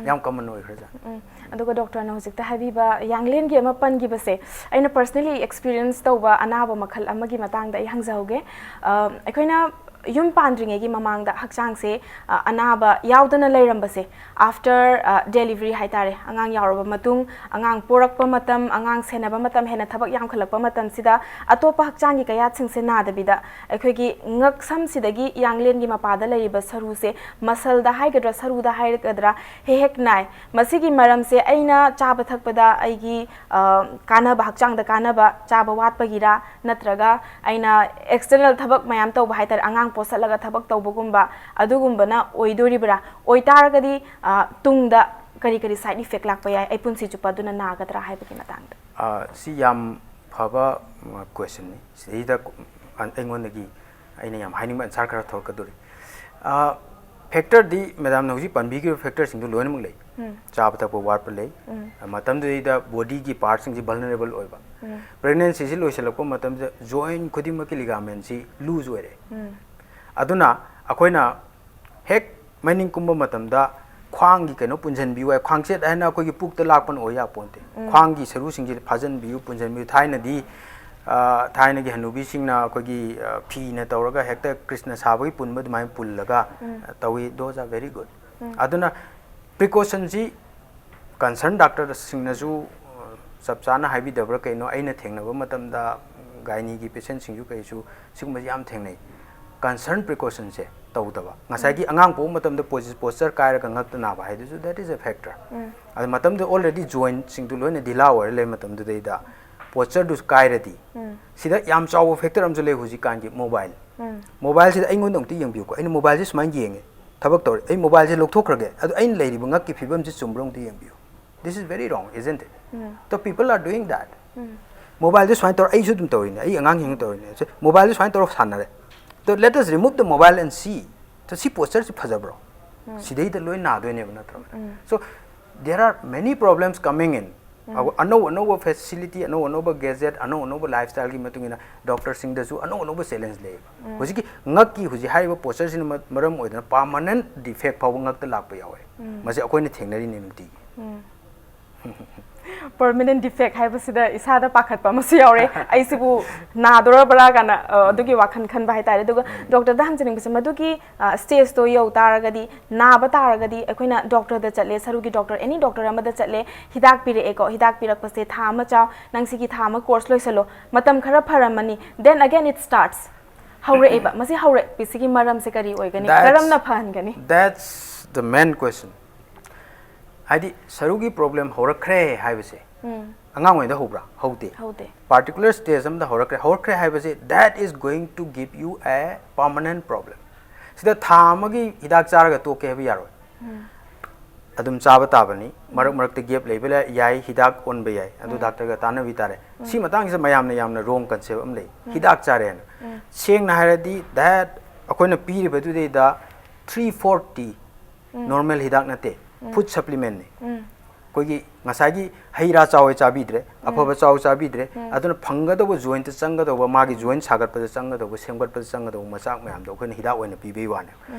ꯌꯥꯝ ꯀꯃꯟ ꯑꯣꯏꯈ꯭ꯔꯖꯥꯠꯅꯤ꯫ ꯎꯝ꯫ ꯑꯗꯨꯒ ꯗꯣꯛꯇꯔꯅ ꯍꯧꯖꯤꯛꯇ ꯍꯥꯏꯕꯤꯕ ꯌꯥꯡꯂꯦꯟꯒꯤ ꯑꯃ ꯄꯟꯈꯤꯕꯁꯦ, ꯑꯩꯅ personally experience ꯇꯧꯕ ꯑꯅꯥꯕ ꯃꯈꯜ ꯑꯃꯒꯤ ꯃꯇꯥꯡꯗ ꯑꯩ ꯍꯪꯖꯍꯧꯒꯦ꯫ ꯑ, ꯑꯩꯈꯣꯏꯅ ꯌꯨꯝ ꯄꯥꯟꯗ꯭ꯔꯤꯉꯩꯒꯤ ꯃꯃꯥꯡꯗ ꯍꯛꯆꯥꯡꯁꯦ, ꯑ, ꯑꯅꯥꯕ ꯌꯥꯎꯗꯅ ꯂꯩꯔꯝꯕꯁꯦ, after, ꯑ, delivery ꯍꯥꯏꯇꯥꯔꯦ, ꯑꯉꯥꯡ ꯌꯥꯎꯔꯕ ꯃꯇꯨꯡ, ꯑꯉꯥꯡ ꯄꯣꯔꯛꯄ ꯃꯇꯝ, ꯑꯉꯥꯡ ꯁꯦꯟꯅꯕ ꯃꯇꯝ, ꯍꯦꯟꯅ ꯊꯕꯛ ꯌꯥꯝꯈꯠꯂꯛꯄ ꯃꯇꯝꯁꯤꯗ ꯑꯇꯣꯞꯄ ꯍꯛꯆꯥꯡꯒꯤ ꯀꯌꯥꯠꯁꯤꯡꯁꯦ ꯅꯥꯗꯕꯤꯗ ꯑꯩꯈꯣꯏꯒꯤ ꯉꯛꯁꯝꯁꯤꯗꯒꯤ ꯌꯥꯡꯂꯦꯟꯒꯤ ꯃꯄꯥꯗ ꯂꯩꯔꯤꯕ ꯁꯔꯨꯁꯦ, muscleꯗ ꯍꯥꯏꯒꯗ꯭ꯔꯥ, ꯁꯔꯨꯗ ꯍꯥꯏꯒꯗ꯭ꯔꯥ, ꯍꯦꯛ ꯍꯦꯛ ꯅꯥꯏ꯫ ꯃꯁꯤꯒꯤ ꯃꯔꯝꯁꯦ ꯑꯩꯅ ꯆꯥꯕ ꯊꯛꯄꯗ ꯑꯩꯒꯤ, ꯑ, ꯀꯥꯟꯅꯕ, ꯍꯛꯆꯥꯡꯗ ꯀꯥꯟꯅꯕ ꯆꯥꯕ ꯋꯥꯠꯄꯒꯤꯔꯥ, ꯅꯠꯇ꯭ꯔꯒ ꯑꯩꯅ external ꯊꯕꯛ ꯃꯌꯥꯝ ꯇꯧꯕ ꯍꯥꯏꯇꯥꯔꯦ, ꯑꯉꯥꯡ ꯄꯣꯠꯁꯜꯂꯒ ꯊꯕꯛ ꯇꯧꯕꯒꯨꯝꯕ ꯑꯗꯨꯒꯨꯝꯕꯅ ꯑꯣꯏꯗꯣꯔꯤꯕ꯭ꯔꯥ? ꯑꯣꯏꯇꯥꯔꯒꯗꯤ, ꯑ, ꯇꯨꯡꯗ ꯀꯔꯤ ꯀꯔꯤ side effect ꯂꯥꯛꯄ ꯌꯥꯏ, ꯑꯩ ꯄꯨꯟꯁꯤ ꯆꯨꯞꯄ ꯑꯗꯨꯅ ꯅꯥꯒꯗ꯭ꯔꯥ ꯍꯥꯏꯕꯒꯤ ꯃꯇꯥꯡꯗ? ꯑ, ꯁꯤ ꯌꯥꯝ ꯐꯕ, ꯎꯝ, questionꯅꯤ꯫ ꯁꯤꯗꯩꯗ ꯑꯩꯉꯣꯟꯗꯒꯤ ꯑꯩꯅ ꯌꯥꯝ ꯍꯥꯏꯅꯤꯡꯕ answer ꯈꯔ ꯊꯣꯛꯂꯛꯀꯗꯧꯔꯤ꯫ ꯑ, factorꯗꯤ madamꯅ ꯍꯧꯖꯤꯛ ꯄꯟꯕꯤꯈꯤꯕ factorꯁꯤꯡꯗꯣ ꯂꯣꯏꯅꯃꯛ ꯂꯩ꯫ ꯆꯥꯕ ꯊꯛꯄ ꯋꯥꯠꯄ ꯂꯩ꯫ ꯃꯇꯝꯗꯨꯗꯩꯗ bodyꯒꯤ partꯁꯤꯡꯁꯤ vulnerable ꯑꯣꯏꯕ꯫ Pregnancyꯁꯤ ꯂꯣꯏꯁꯤꯜꯂꯛꯄ ꯃꯇꯝꯗ joint ꯈꯨꯗꯤꯡꯃꯛꯀꯤ ligamentꯁꯤ loose ꯑꯣꯏꯔꯦ꯫ ꯑꯗꯨꯅ ꯑꯩꯈꯣꯏꯅ ꯍꯦꯛ ꯃꯅꯤꯡ ꯀꯨꯝꯕ ꯃꯇꯝꯗ ꯈ꯭ꯋꯥꯡꯒꯤ ꯀꯩꯅꯣ ꯄꯨꯟꯁꯤꯟꯕꯤꯌꯨ ꯍꯥꯏ, ꯈ꯭ꯋꯥꯡꯆꯦꯠ ꯍꯥꯏꯅ ꯑꯩꯈꯣꯏꯒꯤ ꯄꯨꯛꯇ ꯂꯥꯛꯄꯅ ꯑꯣꯏ ꯌꯥꯄꯣꯟꯇꯦ꯫ ꯈ꯭ꯋꯥꯡꯒꯤ ꯁꯔꯨꯁꯤꯡꯁꯤ ꯐꯥꯖꯤꯟꯕꯤꯌꯨ, ꯄꯨꯟꯁꯤꯟꯕꯤꯌꯨ꯫ ꯊꯥꯏꯅꯗꯤ, ꯑ, ꯊꯥꯏꯅꯒꯤ ꯍꯅꯨꯕꯤꯁꯤꯡꯅ ꯑꯩꯈꯣꯏꯒꯤ, ꯑ, ꯐꯤꯅ ꯇꯧꯔꯒ ꯍꯦꯛꯇ ꯀ꯭ꯔꯤꯁꯅ ꯁꯥꯕꯒꯤ ꯄꯨꯟꯕ ꯑꯗꯨꯃꯥꯏꯅ ꯄꯨꯜꯂꯒ, ꯑ, ꯇꯧꯏ꯫ Those are very good꯫ ꯑꯗꯨꯅ precautionsꯁꯤ concern doctorꯁꯤꯡꯅꯁꯨ, ꯑ, ꯆꯞ ꯆꯥꯅ ꯍꯥꯏꯕꯤꯗꯕ꯭ꯔꯥ ꯀꯩꯅꯣ, ꯑꯩꯅ ꯊꯦꯡꯅꯕ ꯃꯇꯝꯗ gynaeꯒꯤ patientꯁꯤꯡꯁꯨ ꯀꯩꯁꯨ ꯁꯤꯒꯨꯝꯕꯁꯤ ꯌꯥꯝ ꯊꯦꯡꯅꯩ꯫ Concern precautionsꯁꯦ ꯇꯧꯗꯕ꯫ ꯉꯁꯥꯏꯒꯤ ꯑꯉꯥꯡ ꯄꯣꯛꯄ ꯃꯇꯝꯗ posi-, posture ꯀꯥꯏꯔꯒ ꯉꯛꯇ ꯅꯥꯕ ꯍꯥꯏꯗꯨꯁꯨ, that is a factor꯫ ꯑꯗꯨ ꯃꯇꯝꯗꯨꯗ already jointꯁꯤꯡꯗꯨ ꯂꯣꯏꯅ ꯙꯤꯂꯥ ꯑꯣꯏꯔ ꯂꯩ ꯃꯇꯝꯗꯨꯗꯩꯗ postureꯗꯨꯁꯨ ꯀꯥꯏꯔꯗꯤ, ꯁꯤꯗ ꯌꯥꯝ ꯆꯥꯎꯕ factor ꯑꯃꯁꯨ ꯂꯩ ꯍꯧꯖꯤꯛꯀꯥꯟꯒꯤ mobile꯫ Mobileꯁꯤꯗ ꯑꯩꯉꯣꯟꯗ ꯑꯃꯨꯛꯇ ꯌꯦꯡꯕꯤꯌꯨꯀꯣ꯫ ꯑꯩꯅ mobileꯁꯦ ꯁꯨꯃꯥꯏꯅ ꯌꯦꯡꯉꯦ, ꯊꯕꯛ ꯇꯧꯔꯦ, ꯑꯩ mobileꯁꯦ ꯂꯧꯊꯣꯛꯈ꯭ꯔꯒꯦ, ꯑꯗꯨ ꯑꯩꯅ ꯂꯩꯔꯤꯕ ꯉꯛꯀꯤ ꯐꯤꯕꯝꯁꯤ ꯆꯨꯝꯕ꯭ꯔꯥ ꯑꯃꯨꯛꯇ ꯌꯦꯡꯕꯤꯌꯨ꯫ This is very wrong, isn't it? So people are doing that. Mobileꯗ ꯁꯨꯃꯥꯏꯅ ꯇꯧꯔ, ꯑꯩꯁꯨ ꯑꯗꯨꯝ ꯇꯧꯔꯤꯅꯦ, ꯑꯩ ꯑꯉꯥꯡꯁꯤꯡꯁꯨ ꯇꯧꯔꯤꯅꯦ꯫ So mobileꯗ ꯁꯨꯃꯥꯏꯅ ꯇꯧꯔ ꯁꯥꯟꯅꯔꯦ꯫ So let us remove the mobile and see. So ꯁꯤ postureꯁꯤ ꯐꯖꯕ꯭ꯔꯣ? ꯁꯤꯗꯩꯗ ꯂꯣꯏ ꯅꯥꯗꯣꯏꯅꯦꯕ, ꯅꯠꯇ꯭ꯔꯣ? So there are many problems coming in. ꯑꯅꯧ ꯑꯅꯧꯕ facility, ꯑꯅꯧ ꯑꯅꯧꯕ gadget, ꯑꯅꯧ ꯑꯅꯧꯕ lifestyleꯒꯤ ꯃꯇꯨꯡ ꯏꯟꯅ doctorꯁꯤꯡꯗꯁꯨ ꯑꯅꯧ ꯑꯅꯧꯕ challenge ꯂꯩꯌꯦꯕ꯫ ꯍꯧꯖꯤꯛꯀꯤ ꯉꯛꯀꯤ ꯍꯧꯖꯤꯛ ꯍꯥꯏꯔꯤꯕ postureꯁꯤꯅ ꯃ- ꯃꯔꯝ ꯑꯣꯏꯗꯅ permanent defect ꯐꯥꯎꯕ ꯉꯛꯇ ꯂꯥꯛꯄ ꯌꯥꯎꯋꯦ꯫ ꯃꯁꯤ ꯑꯩꯈꯣꯏꯅ ꯊꯦꯡꯅꯔꯤꯅꯦ ꯅꯨꯡꯇꯤꯒꯤ꯫ Permanent defect ꯍꯥꯏꯕꯁꯤꯗ ꯏꯁꯥꯗ ꯄꯥꯈꯠꯄ ꯑꯃꯁꯨ ꯌꯥꯎꯔꯦ꯫ ꯑꯩꯁꯤꯕꯨ ꯅꯥꯗꯣꯔꯕ꯭ꯔꯥ ꯀꯥꯏꯅ ꯑ, ꯑꯗꯨꯒꯤ ꯋꯥꯈꯜ ꯈꯟꯕ ꯍꯥꯏꯇꯥꯔꯦ꯫ ꯑꯗꯨꯒ doctorꯗ ꯍꯪꯖꯅꯤꯡꯕꯁꯦ, ꯃꯗꯨꯒꯤ stageꯇꯣ ꯌꯧ ꯇꯥꯔꯒꯗꯤ, ꯅꯥꯕ ꯇꯥꯔꯒꯗꯤ ꯑꯩꯈꯣꯏꯅ doctorꯗ ꯆꯠꯂꯦ, ꯁꯔꯨꯒꯤ doctor, any doctor ꯑꯃꯗ ꯆꯠꯂꯦ, ꯍꯤꯗꯥꯛ ꯄꯤꯔꯛꯑꯦꯀꯣ, ꯍꯤꯗꯥꯛ ꯄꯤꯔꯛꯄꯁꯦ ꯊꯥ ꯑꯃ ꯆꯥꯎ, ꯅꯪ ꯁꯤꯒꯤ ꯊꯥ ꯑꯃ course ꯂꯣꯏꯁꯜꯂꯣ, ꯃꯇꯝ ꯈꯔ ꯐꯔꯝꯃꯅꯤ, then again it starts꯫ ꯍꯧꯔꯛꯑꯦꯕ꯫ ꯃꯁꯤ ꯍꯧꯔꯛꯄꯁꯤꯒꯤ ꯃꯔꯝꯁꯦ ꯀꯔꯤ ꯑꯣꯏꯒꯅꯤ? That's- ꯀꯔꯝꯅ ꯐꯍꯟꯒꯅꯤ? That's the main question. ꯍꯥꯏꯗꯤ ꯁꯔꯨꯒꯤ problem ꯍꯧꯔꯛꯈ꯭ꯔꯦ ꯍꯥꯏꯕꯁꯦ ꯑꯉꯥꯡ ꯑꯣꯏꯗ ꯍꯧꯕ꯭ꯔꯥ? ꯍꯧꯗꯦ꯫ ꯍꯧꯗꯦ꯫ Particular stage ꯑꯃꯗ ꯍꯧꯔꯛꯈ꯭ꯔꯦ, ꯍꯧꯔꯛꯈ꯭ꯔꯦ ꯍꯥꯏꯕꯁꯦ, that is going to give you a permanent problem. ꯁꯤꯗ ꯊꯥ ꯑꯃꯒꯤ ꯍꯤꯗꯥꯛ ꯆꯥꯔꯒ ꯇꯣꯛꯀꯦ ꯍꯥꯏꯕ ꯌꯥꯔꯣꯏ꯫ ꯑꯗꯨꯝ ꯆꯥꯕ ꯇꯥꯕꯅꯤ꯫ ꯃꯔꯛ ꯃꯔꯛꯇ gap ꯂꯩꯕ ꯂꯩ- ꯌꯥꯏ, ꯍꯤꯗꯥꯛ ꯑꯣꯟꯕ ꯌꯥꯏ, ꯑꯗꯨ doctorꯒ ꯇꯥꯟꯅꯕꯤ ꯇꯥꯔꯦ꯫ ꯁꯤ ꯃꯇꯥꯡꯁꯤꯗ ꯃꯌꯥꯝꯅ ꯌꯥꯝꯅ wrong concept ꯑꯃ ꯂꯩ, ꯍꯤꯗꯥꯛ ꯆꯥꯔꯦꯅ꯫ ꯁꯦꯡꯅ ꯍꯥꯏꯔꯗꯤ, that ꯑꯩꯈꯣꯏꯅ ꯄꯤꯔꯤꯕꯗꯨꯗꯩꯗ three forty normal ꯍꯤꯗꯥꯛ ꯅꯠꯇꯦ, food supplementꯅꯤ꯫ ꯑꯩꯈꯣꯏꯒꯤ ꯉꯁꯥꯏꯒꯤ ꯍꯩ ꯔꯥ ꯆꯥꯎ ꯍꯥꯏ ꯆꯥꯕꯤꯗ꯭ꯔꯦ, ꯑꯐꯕ ꯆꯥꯎ ꯆꯥꯕꯤꯗ꯭ꯔꯦ, ꯑꯗꯨꯅ ꯐꯪꯒꯗꯧꯕ jointꯇ ꯆꯪꯒꯗꯧꯕ, ꯃꯥꯒꯤ joint ꯁꯥꯒꯠꯄꯗ ꯆꯪꯒꯗꯧꯕ, ꯁꯦꯝꯒꯠꯄꯗ ꯆꯪꯒꯗꯧꯕ ꯃꯆꯥꯛ ꯃꯌꯥꯝꯗꯣ ꯑꯩꯈꯣꯏꯅ ꯍꯤꯗꯥꯛ ꯑꯣꯏꯅ ꯄꯤꯕꯩ ꯋꯥꯅꯦ꯫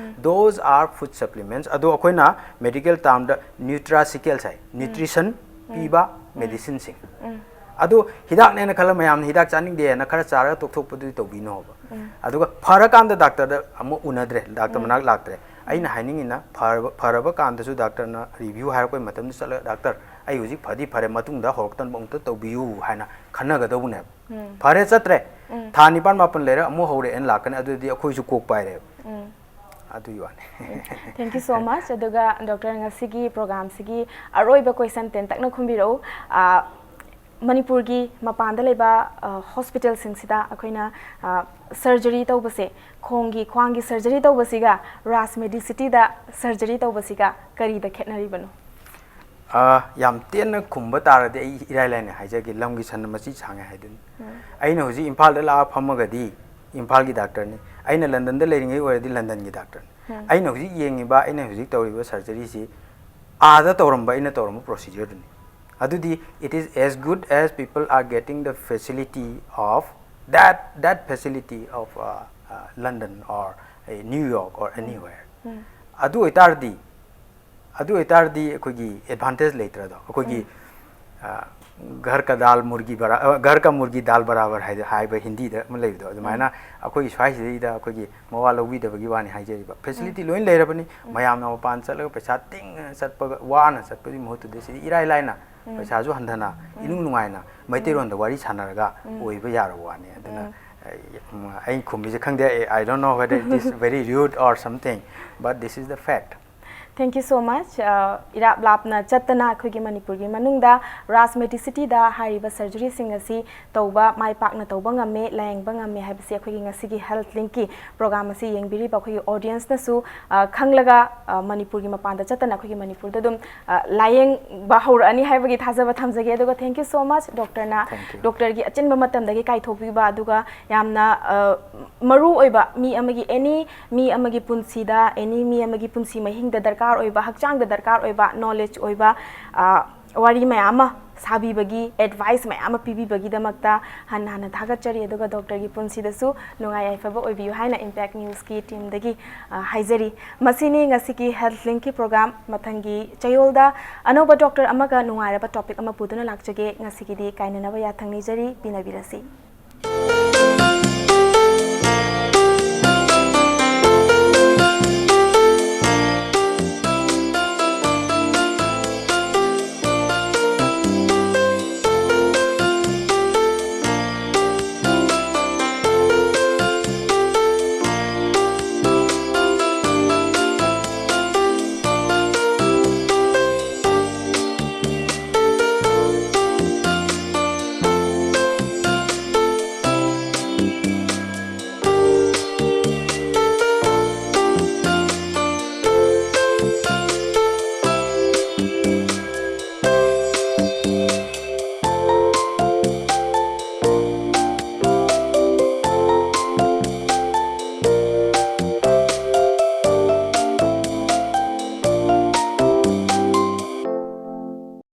Those are food supplements. ꯑꯗꯣ ꯑꯩꯈꯣꯏꯅ medical termꯗ nutraceuticals ꯍꯥꯏ, nutrition ꯄꯤꯕ medicineꯁꯤꯡ꯫ ꯑꯗꯣ ꯍꯤꯗꯥꯛꯅꯦꯅ ꯈꯜꯂ ꯃꯌꯥꯝꯅ ꯍꯤꯗꯥꯛ ꯆꯥꯅꯤꯡꯗꯦꯅ ꯈꯔ ꯆꯥꯔꯒ ꯇꯣꯛꯊꯣꯛꯄꯗꯨꯗꯤ ꯇꯧꯕꯤꯅꯣꯕ꯫ ꯑꯗꯨꯒ ꯐꯔꯀꯥꯟꯗ doctorꯗ ꯑꯃꯨꯛ ꯎꯅꯗ꯭ꯔꯦ, doctor ꯃꯅꯥꯛ ꯂꯥꯛꯇ꯭ꯔꯦ꯫ ꯑꯩꯅ ꯍꯥꯏꯅꯤꯡꯉꯤꯅ ꯐꯔꯕ, ꯐꯔꯕ ꯀꯥꯟꯗꯁꯨ doctorꯅ review ꯍꯥꯏꯔꯛꯄꯩ ꯃꯇꯝꯗ ꯆꯠꯂꯒ, "Doctor, ꯑꯩ ꯍꯧꯖꯤꯛ ꯐꯗꯤ ꯐꯔꯦ, ꯃꯇꯨꯡꯗ ꯍꯧꯔꯛꯇꯅꯕ ꯑꯃꯨꯛꯇ ꯇꯧꯕꯤꯌꯨ" ꯍꯥꯏꯅ ꯈꯟꯅꯒꯗꯧꯕꯅꯦꯕ꯫ ꯐꯔꯦ, ꯆꯠꯇ꯭ꯔꯦ, ꯊꯥ ꯅꯤꯄꯥꯟ ꯃꯥꯄꯟ ꯂꯩꯔ ꯑꯃꯨꯛ ꯍꯧꯔꯛꯑꯦꯅ ꯂꯥꯛꯀꯅꯤ, ꯑꯗꯨꯗꯤ ꯑꯩꯈꯣꯏꯁꯨ ꯀꯣꯛ ꯄꯥꯏꯔꯦꯕ꯫ ꯑꯗꯨꯒꯤ ꯋꯥꯅꯤ꯫ Thank you so much. ꯑꯗꯨꯒ doctor, ꯉꯁꯤꯒꯤ programꯁꯤꯒꯤ ꯑꯔꯣꯏꯕ question ꯇꯦꯟꯇꯛꯅ ꯈꯨꯝꯕꯤꯔꯛꯎ꯫ ꯑ, ꯃꯅꯤꯄꯨꯔꯒꯤ ꯃꯄꯥꯟꯗ ꯂꯩꯕ, ꯑ, hospitalꯁꯤꯡꯁꯤꯗ ꯑꯩꯈꯣꯏꯅ, ꯑ, surgery ꯇꯧꯕꯁꯦ, ꯈꯣꯡꯒꯤ, ꯈ꯭ꯋꯥꯡꯒꯤ surgery ꯇꯧꯕꯁꯤꯒ Raj Medicityꯗ surgery ꯇꯧꯕꯁꯤꯒ ꯀꯔꯤꯗ ꯈꯦꯠꯅꯔꯤꯕꯅꯣ? ꯑ, ꯌꯥꯝ ꯇꯦꯟꯅ ꯈꯨꯝꯕ ꯇꯥꯔꯗꯤ ꯑꯩ ꯏꯔꯥꯏ ꯂꯥꯏꯅ ꯍꯥꯏꯖꯒꯦ, ꯂꯝꯒꯤ ꯁꯟꯅ ꯃꯆꯤ ꯁꯥꯡꯉꯦ ꯍꯥꯏꯗꯨꯅꯤ꯫ ꯑꯩꯅ ꯍꯧꯖꯤꯛ ꯏꯝꯐꯥꯜꯗ ꯂꯥꯛꯑ ꯐꯝꯃꯒꯗꯤ ꯏꯝꯐꯥꯜꯒꯤ doctorꯅꯤ, ꯑꯩꯅ ꯂꯟꯗꯟꯗ ꯂꯩꯔꯤꯉꯩ ꯑꯣꯏꯔꯗꯤ ꯂꯟꯗꯟꯒꯤ doctorꯅꯤ꯫ ꯑꯩꯅ ꯍꯧꯖꯤꯛ ꯌꯦꯡꯉꯤꯕ, ꯑꯩꯅ ꯍꯧꯖꯤꯛ ꯇꯧꯔꯤꯕ surgeryꯁꯤ ꯑꯥꯗ ꯇꯧꯔꯝꯕ, ꯑꯩꯅ ꯇꯧꯔꯝꯕ procedureꯗꯨꯅꯤ꯫ ꯑꯗꯨꯗꯤ it is as good as people are getting the facility of that, that facility of uh, uh, London or uh, New York or anywhere. ꯑꯗꯨ ꯑꯣꯏꯇꯥꯔꯗꯤ, ꯑꯗꯨ ꯑꯣꯏꯇꯥꯔꯗꯤ ꯑꯩꯈꯣꯏꯒꯤ advantage ꯂꯩꯇ꯭ꯔꯗꯣ? ꯑꯩꯈꯣꯏꯒꯤ ꯑ, ꯘꯔ ꯀ ꯗꯥꯜ ꯃꯨꯔꯒꯤ ꯕꯔꯥ-, ꯑ, ꯘꯔ ꯀ ꯃꯨꯔꯒꯤ ꯗꯥꯜ ꯕꯔꯥꯕꯔ ꯍꯥꯏꯗ, ꯍꯥꯏꯕ ꯍꯤꯟꯗꯤꯗ ꯑꯃ ꯂꯩꯕꯗꯣ, ꯑꯗꯨꯃꯥꯏꯅ ꯑꯩꯈꯣꯏꯒꯤ ꯁ꯭ꯋꯥꯏꯁꯤꯗꯩꯗ ꯑꯩꯈꯣꯏꯒꯤ ꯃꯋꯥ ꯂꯧꯕꯤꯗꯕꯒꯤ ꯋꯥꯅꯤ ꯍꯥꯏꯖꯔꯤꯕ꯫ Facility ꯂꯣꯏ ꯂꯩꯔꯕꯅꯤ꯫ ꯃꯌꯥꯝꯅ ꯃꯄꯥꯟ ꯆꯠꯂꯒ ꯄꯩꯁꯥ ꯇꯤꯡꯅ ꯆꯠꯄꯒ, ꯋꯥꯅ ꯆꯠꯄꯒꯤ ꯃꯍꯨꯠꯇꯨꯗꯤ ꯁꯤꯗꯤ ꯏꯔꯥꯏ ꯂꯥꯏꯅ ꯄꯩꯁꯥꯁꯨ ꯍꯟꯊꯅ, ꯏꯅꯨꯡ ꯅꯨꯡꯉꯥꯏꯅ ꯃꯩꯇꯩꯔꯣꯟꯗ ꯋꯥꯔꯤ ꯁꯥꯟꯅꯔꯒ ꯑꯣꯏꯕ ꯌꯥꯔꯕ ꯋꯥꯅꯤ꯫ ꯑꯗꯨꯅ ꯑꯩ, ꯎꯝ, ꯑꯩ ꯈꯨꯝꯃꯤꯁꯦ ꯈꯪꯗꯦ, I, I don't know whether it is very rude or something, but this is the fact. Thank you so much. ꯑ, ꯏꯔꯥꯞ ꯂꯥꯞꯅ ꯆꯠꯇꯅ ꯑꯩꯈꯣꯏꯒꯤ ꯃꯅꯤꯄꯨꯔꯒꯤ ꯃꯅꯨꯡꯗ ꯔꯥꯖ ꯃꯦꯗꯤꯁꯤꯇꯤꯗ ꯍꯥꯏꯔꯤꯕ surgeryꯁꯤꯡ ꯑꯁꯤ ꯇꯧꯕ, ꯃꯥꯏ ꯄꯥꯛꯅ ꯇꯧꯕ ꯉꯝꯃꯦ, ꯂꯥꯌꯦꯡꯕ ꯉꯝꯃꯦ ꯍꯥꯏꯕꯁꯤ ꯑꯩꯈꯣꯏꯒꯤ ꯉꯁꯤꯒꯤ Health Linkꯀꯤ program ꯑꯁꯤ ꯌꯦꯡꯕꯤꯔꯤꯕ ꯑꯩꯈꯣꯏꯒꯤ audienceꯅꯁꯨ, ꯑ, ꯈꯪꯂꯒ, ꯑ, ꯃꯅꯤꯄꯨꯔꯒꯤ ꯃꯄꯥꯟꯗ ꯆꯠꯇꯅ ꯑꯩꯈꯣꯏꯒꯤ ꯃꯅꯤꯄꯨꯔꯗ ꯑꯗꯨꯝ, ꯑ, ꯂꯥꯌꯦꯡꯕ ꯍꯧꯔꯛꯑꯅꯤ ꯍꯥꯏꯕꯒꯤ ꯊꯥꯖꯕ ꯊꯝꯖꯒꯦ꯫ ꯑꯗꯨꯒ thank you so much doctorꯅ, Thank you. doctorꯒꯤ ꯑꯆꯤꯟꯕ ꯃꯇꯝꯗꯒꯤ ꯀꯥꯏꯊꯣꯛꯄꯤꯕ, ꯑꯗꯨꯒ ꯌꯥꯝꯅ, ꯑ, ꯃꯔꯨ ꯑꯣꯏꯕ ꯃꯤ ꯑꯃꯒꯤ, any ꯃꯤ ꯑꯃꯒꯤ ꯄꯨꯟꯁꯤꯗ, any ꯃꯤ ꯑꯃꯒꯤ ꯄꯨꯟꯁꯤ ꯃꯍꯤꯡꯗ ꯗꯔꯀꯥꯔ ꯑꯣꯏꯕ, ꯍꯛꯆꯥꯡꯗ ꯗꯔꯀꯥꯔ ꯑꯣꯏꯕ, knowledge ꯑꯣꯏꯕ, ꯑ, ꯋꯥꯔꯤ ꯃꯌꯥꯝ ꯑꯃ ꯁꯥꯕꯤꯕꯒꯤ, advice ꯃꯌꯥꯝ ꯑꯃ ꯄꯤꯕꯤꯕꯒꯤꯗꯃꯛꯇ ꯍꯟꯅ ꯍꯟꯅ ꯊꯥꯒꯠꯆꯔꯤ꯫ ꯑꯗꯨꯒ doctorꯒꯤ ꯄꯨꯟꯁꯤꯗꯁꯨ ꯅꯨꯡꯉꯥꯏ ꯌꯥꯏꯐꯕ ꯑꯣꯏꯕꯤꯌꯨ ꯍꯥꯏꯅ Impact Newsꯀꯤ teamꯗꯒꯤ, ꯑ, ꯍꯥꯏꯖꯔꯤ꯫ ꯃꯁꯤꯅꯤ ꯉꯁꯤꯒꯤ Health Linkꯀꯤ program꯫ ꯃꯊꯪꯒꯤ ꯆꯌꯣꯜꯗ ꯑꯅꯧꯕ doctor ꯑꯃꯒ ꯅꯨꯡꯉꯥꯏꯔꯕ topic ꯑꯃ ꯄꯨꯗꯨꯅ ꯂꯥꯛꯆꯒꯦ꯫ ꯉꯁꯤꯒꯤꯗꯤ ꯀꯥꯏꯅꯅꯕ ꯌꯥꯊꯪ ꯅꯤꯖꯔꯤ꯫ ꯄꯤꯅꯕꯤꯔꯁꯤ꯫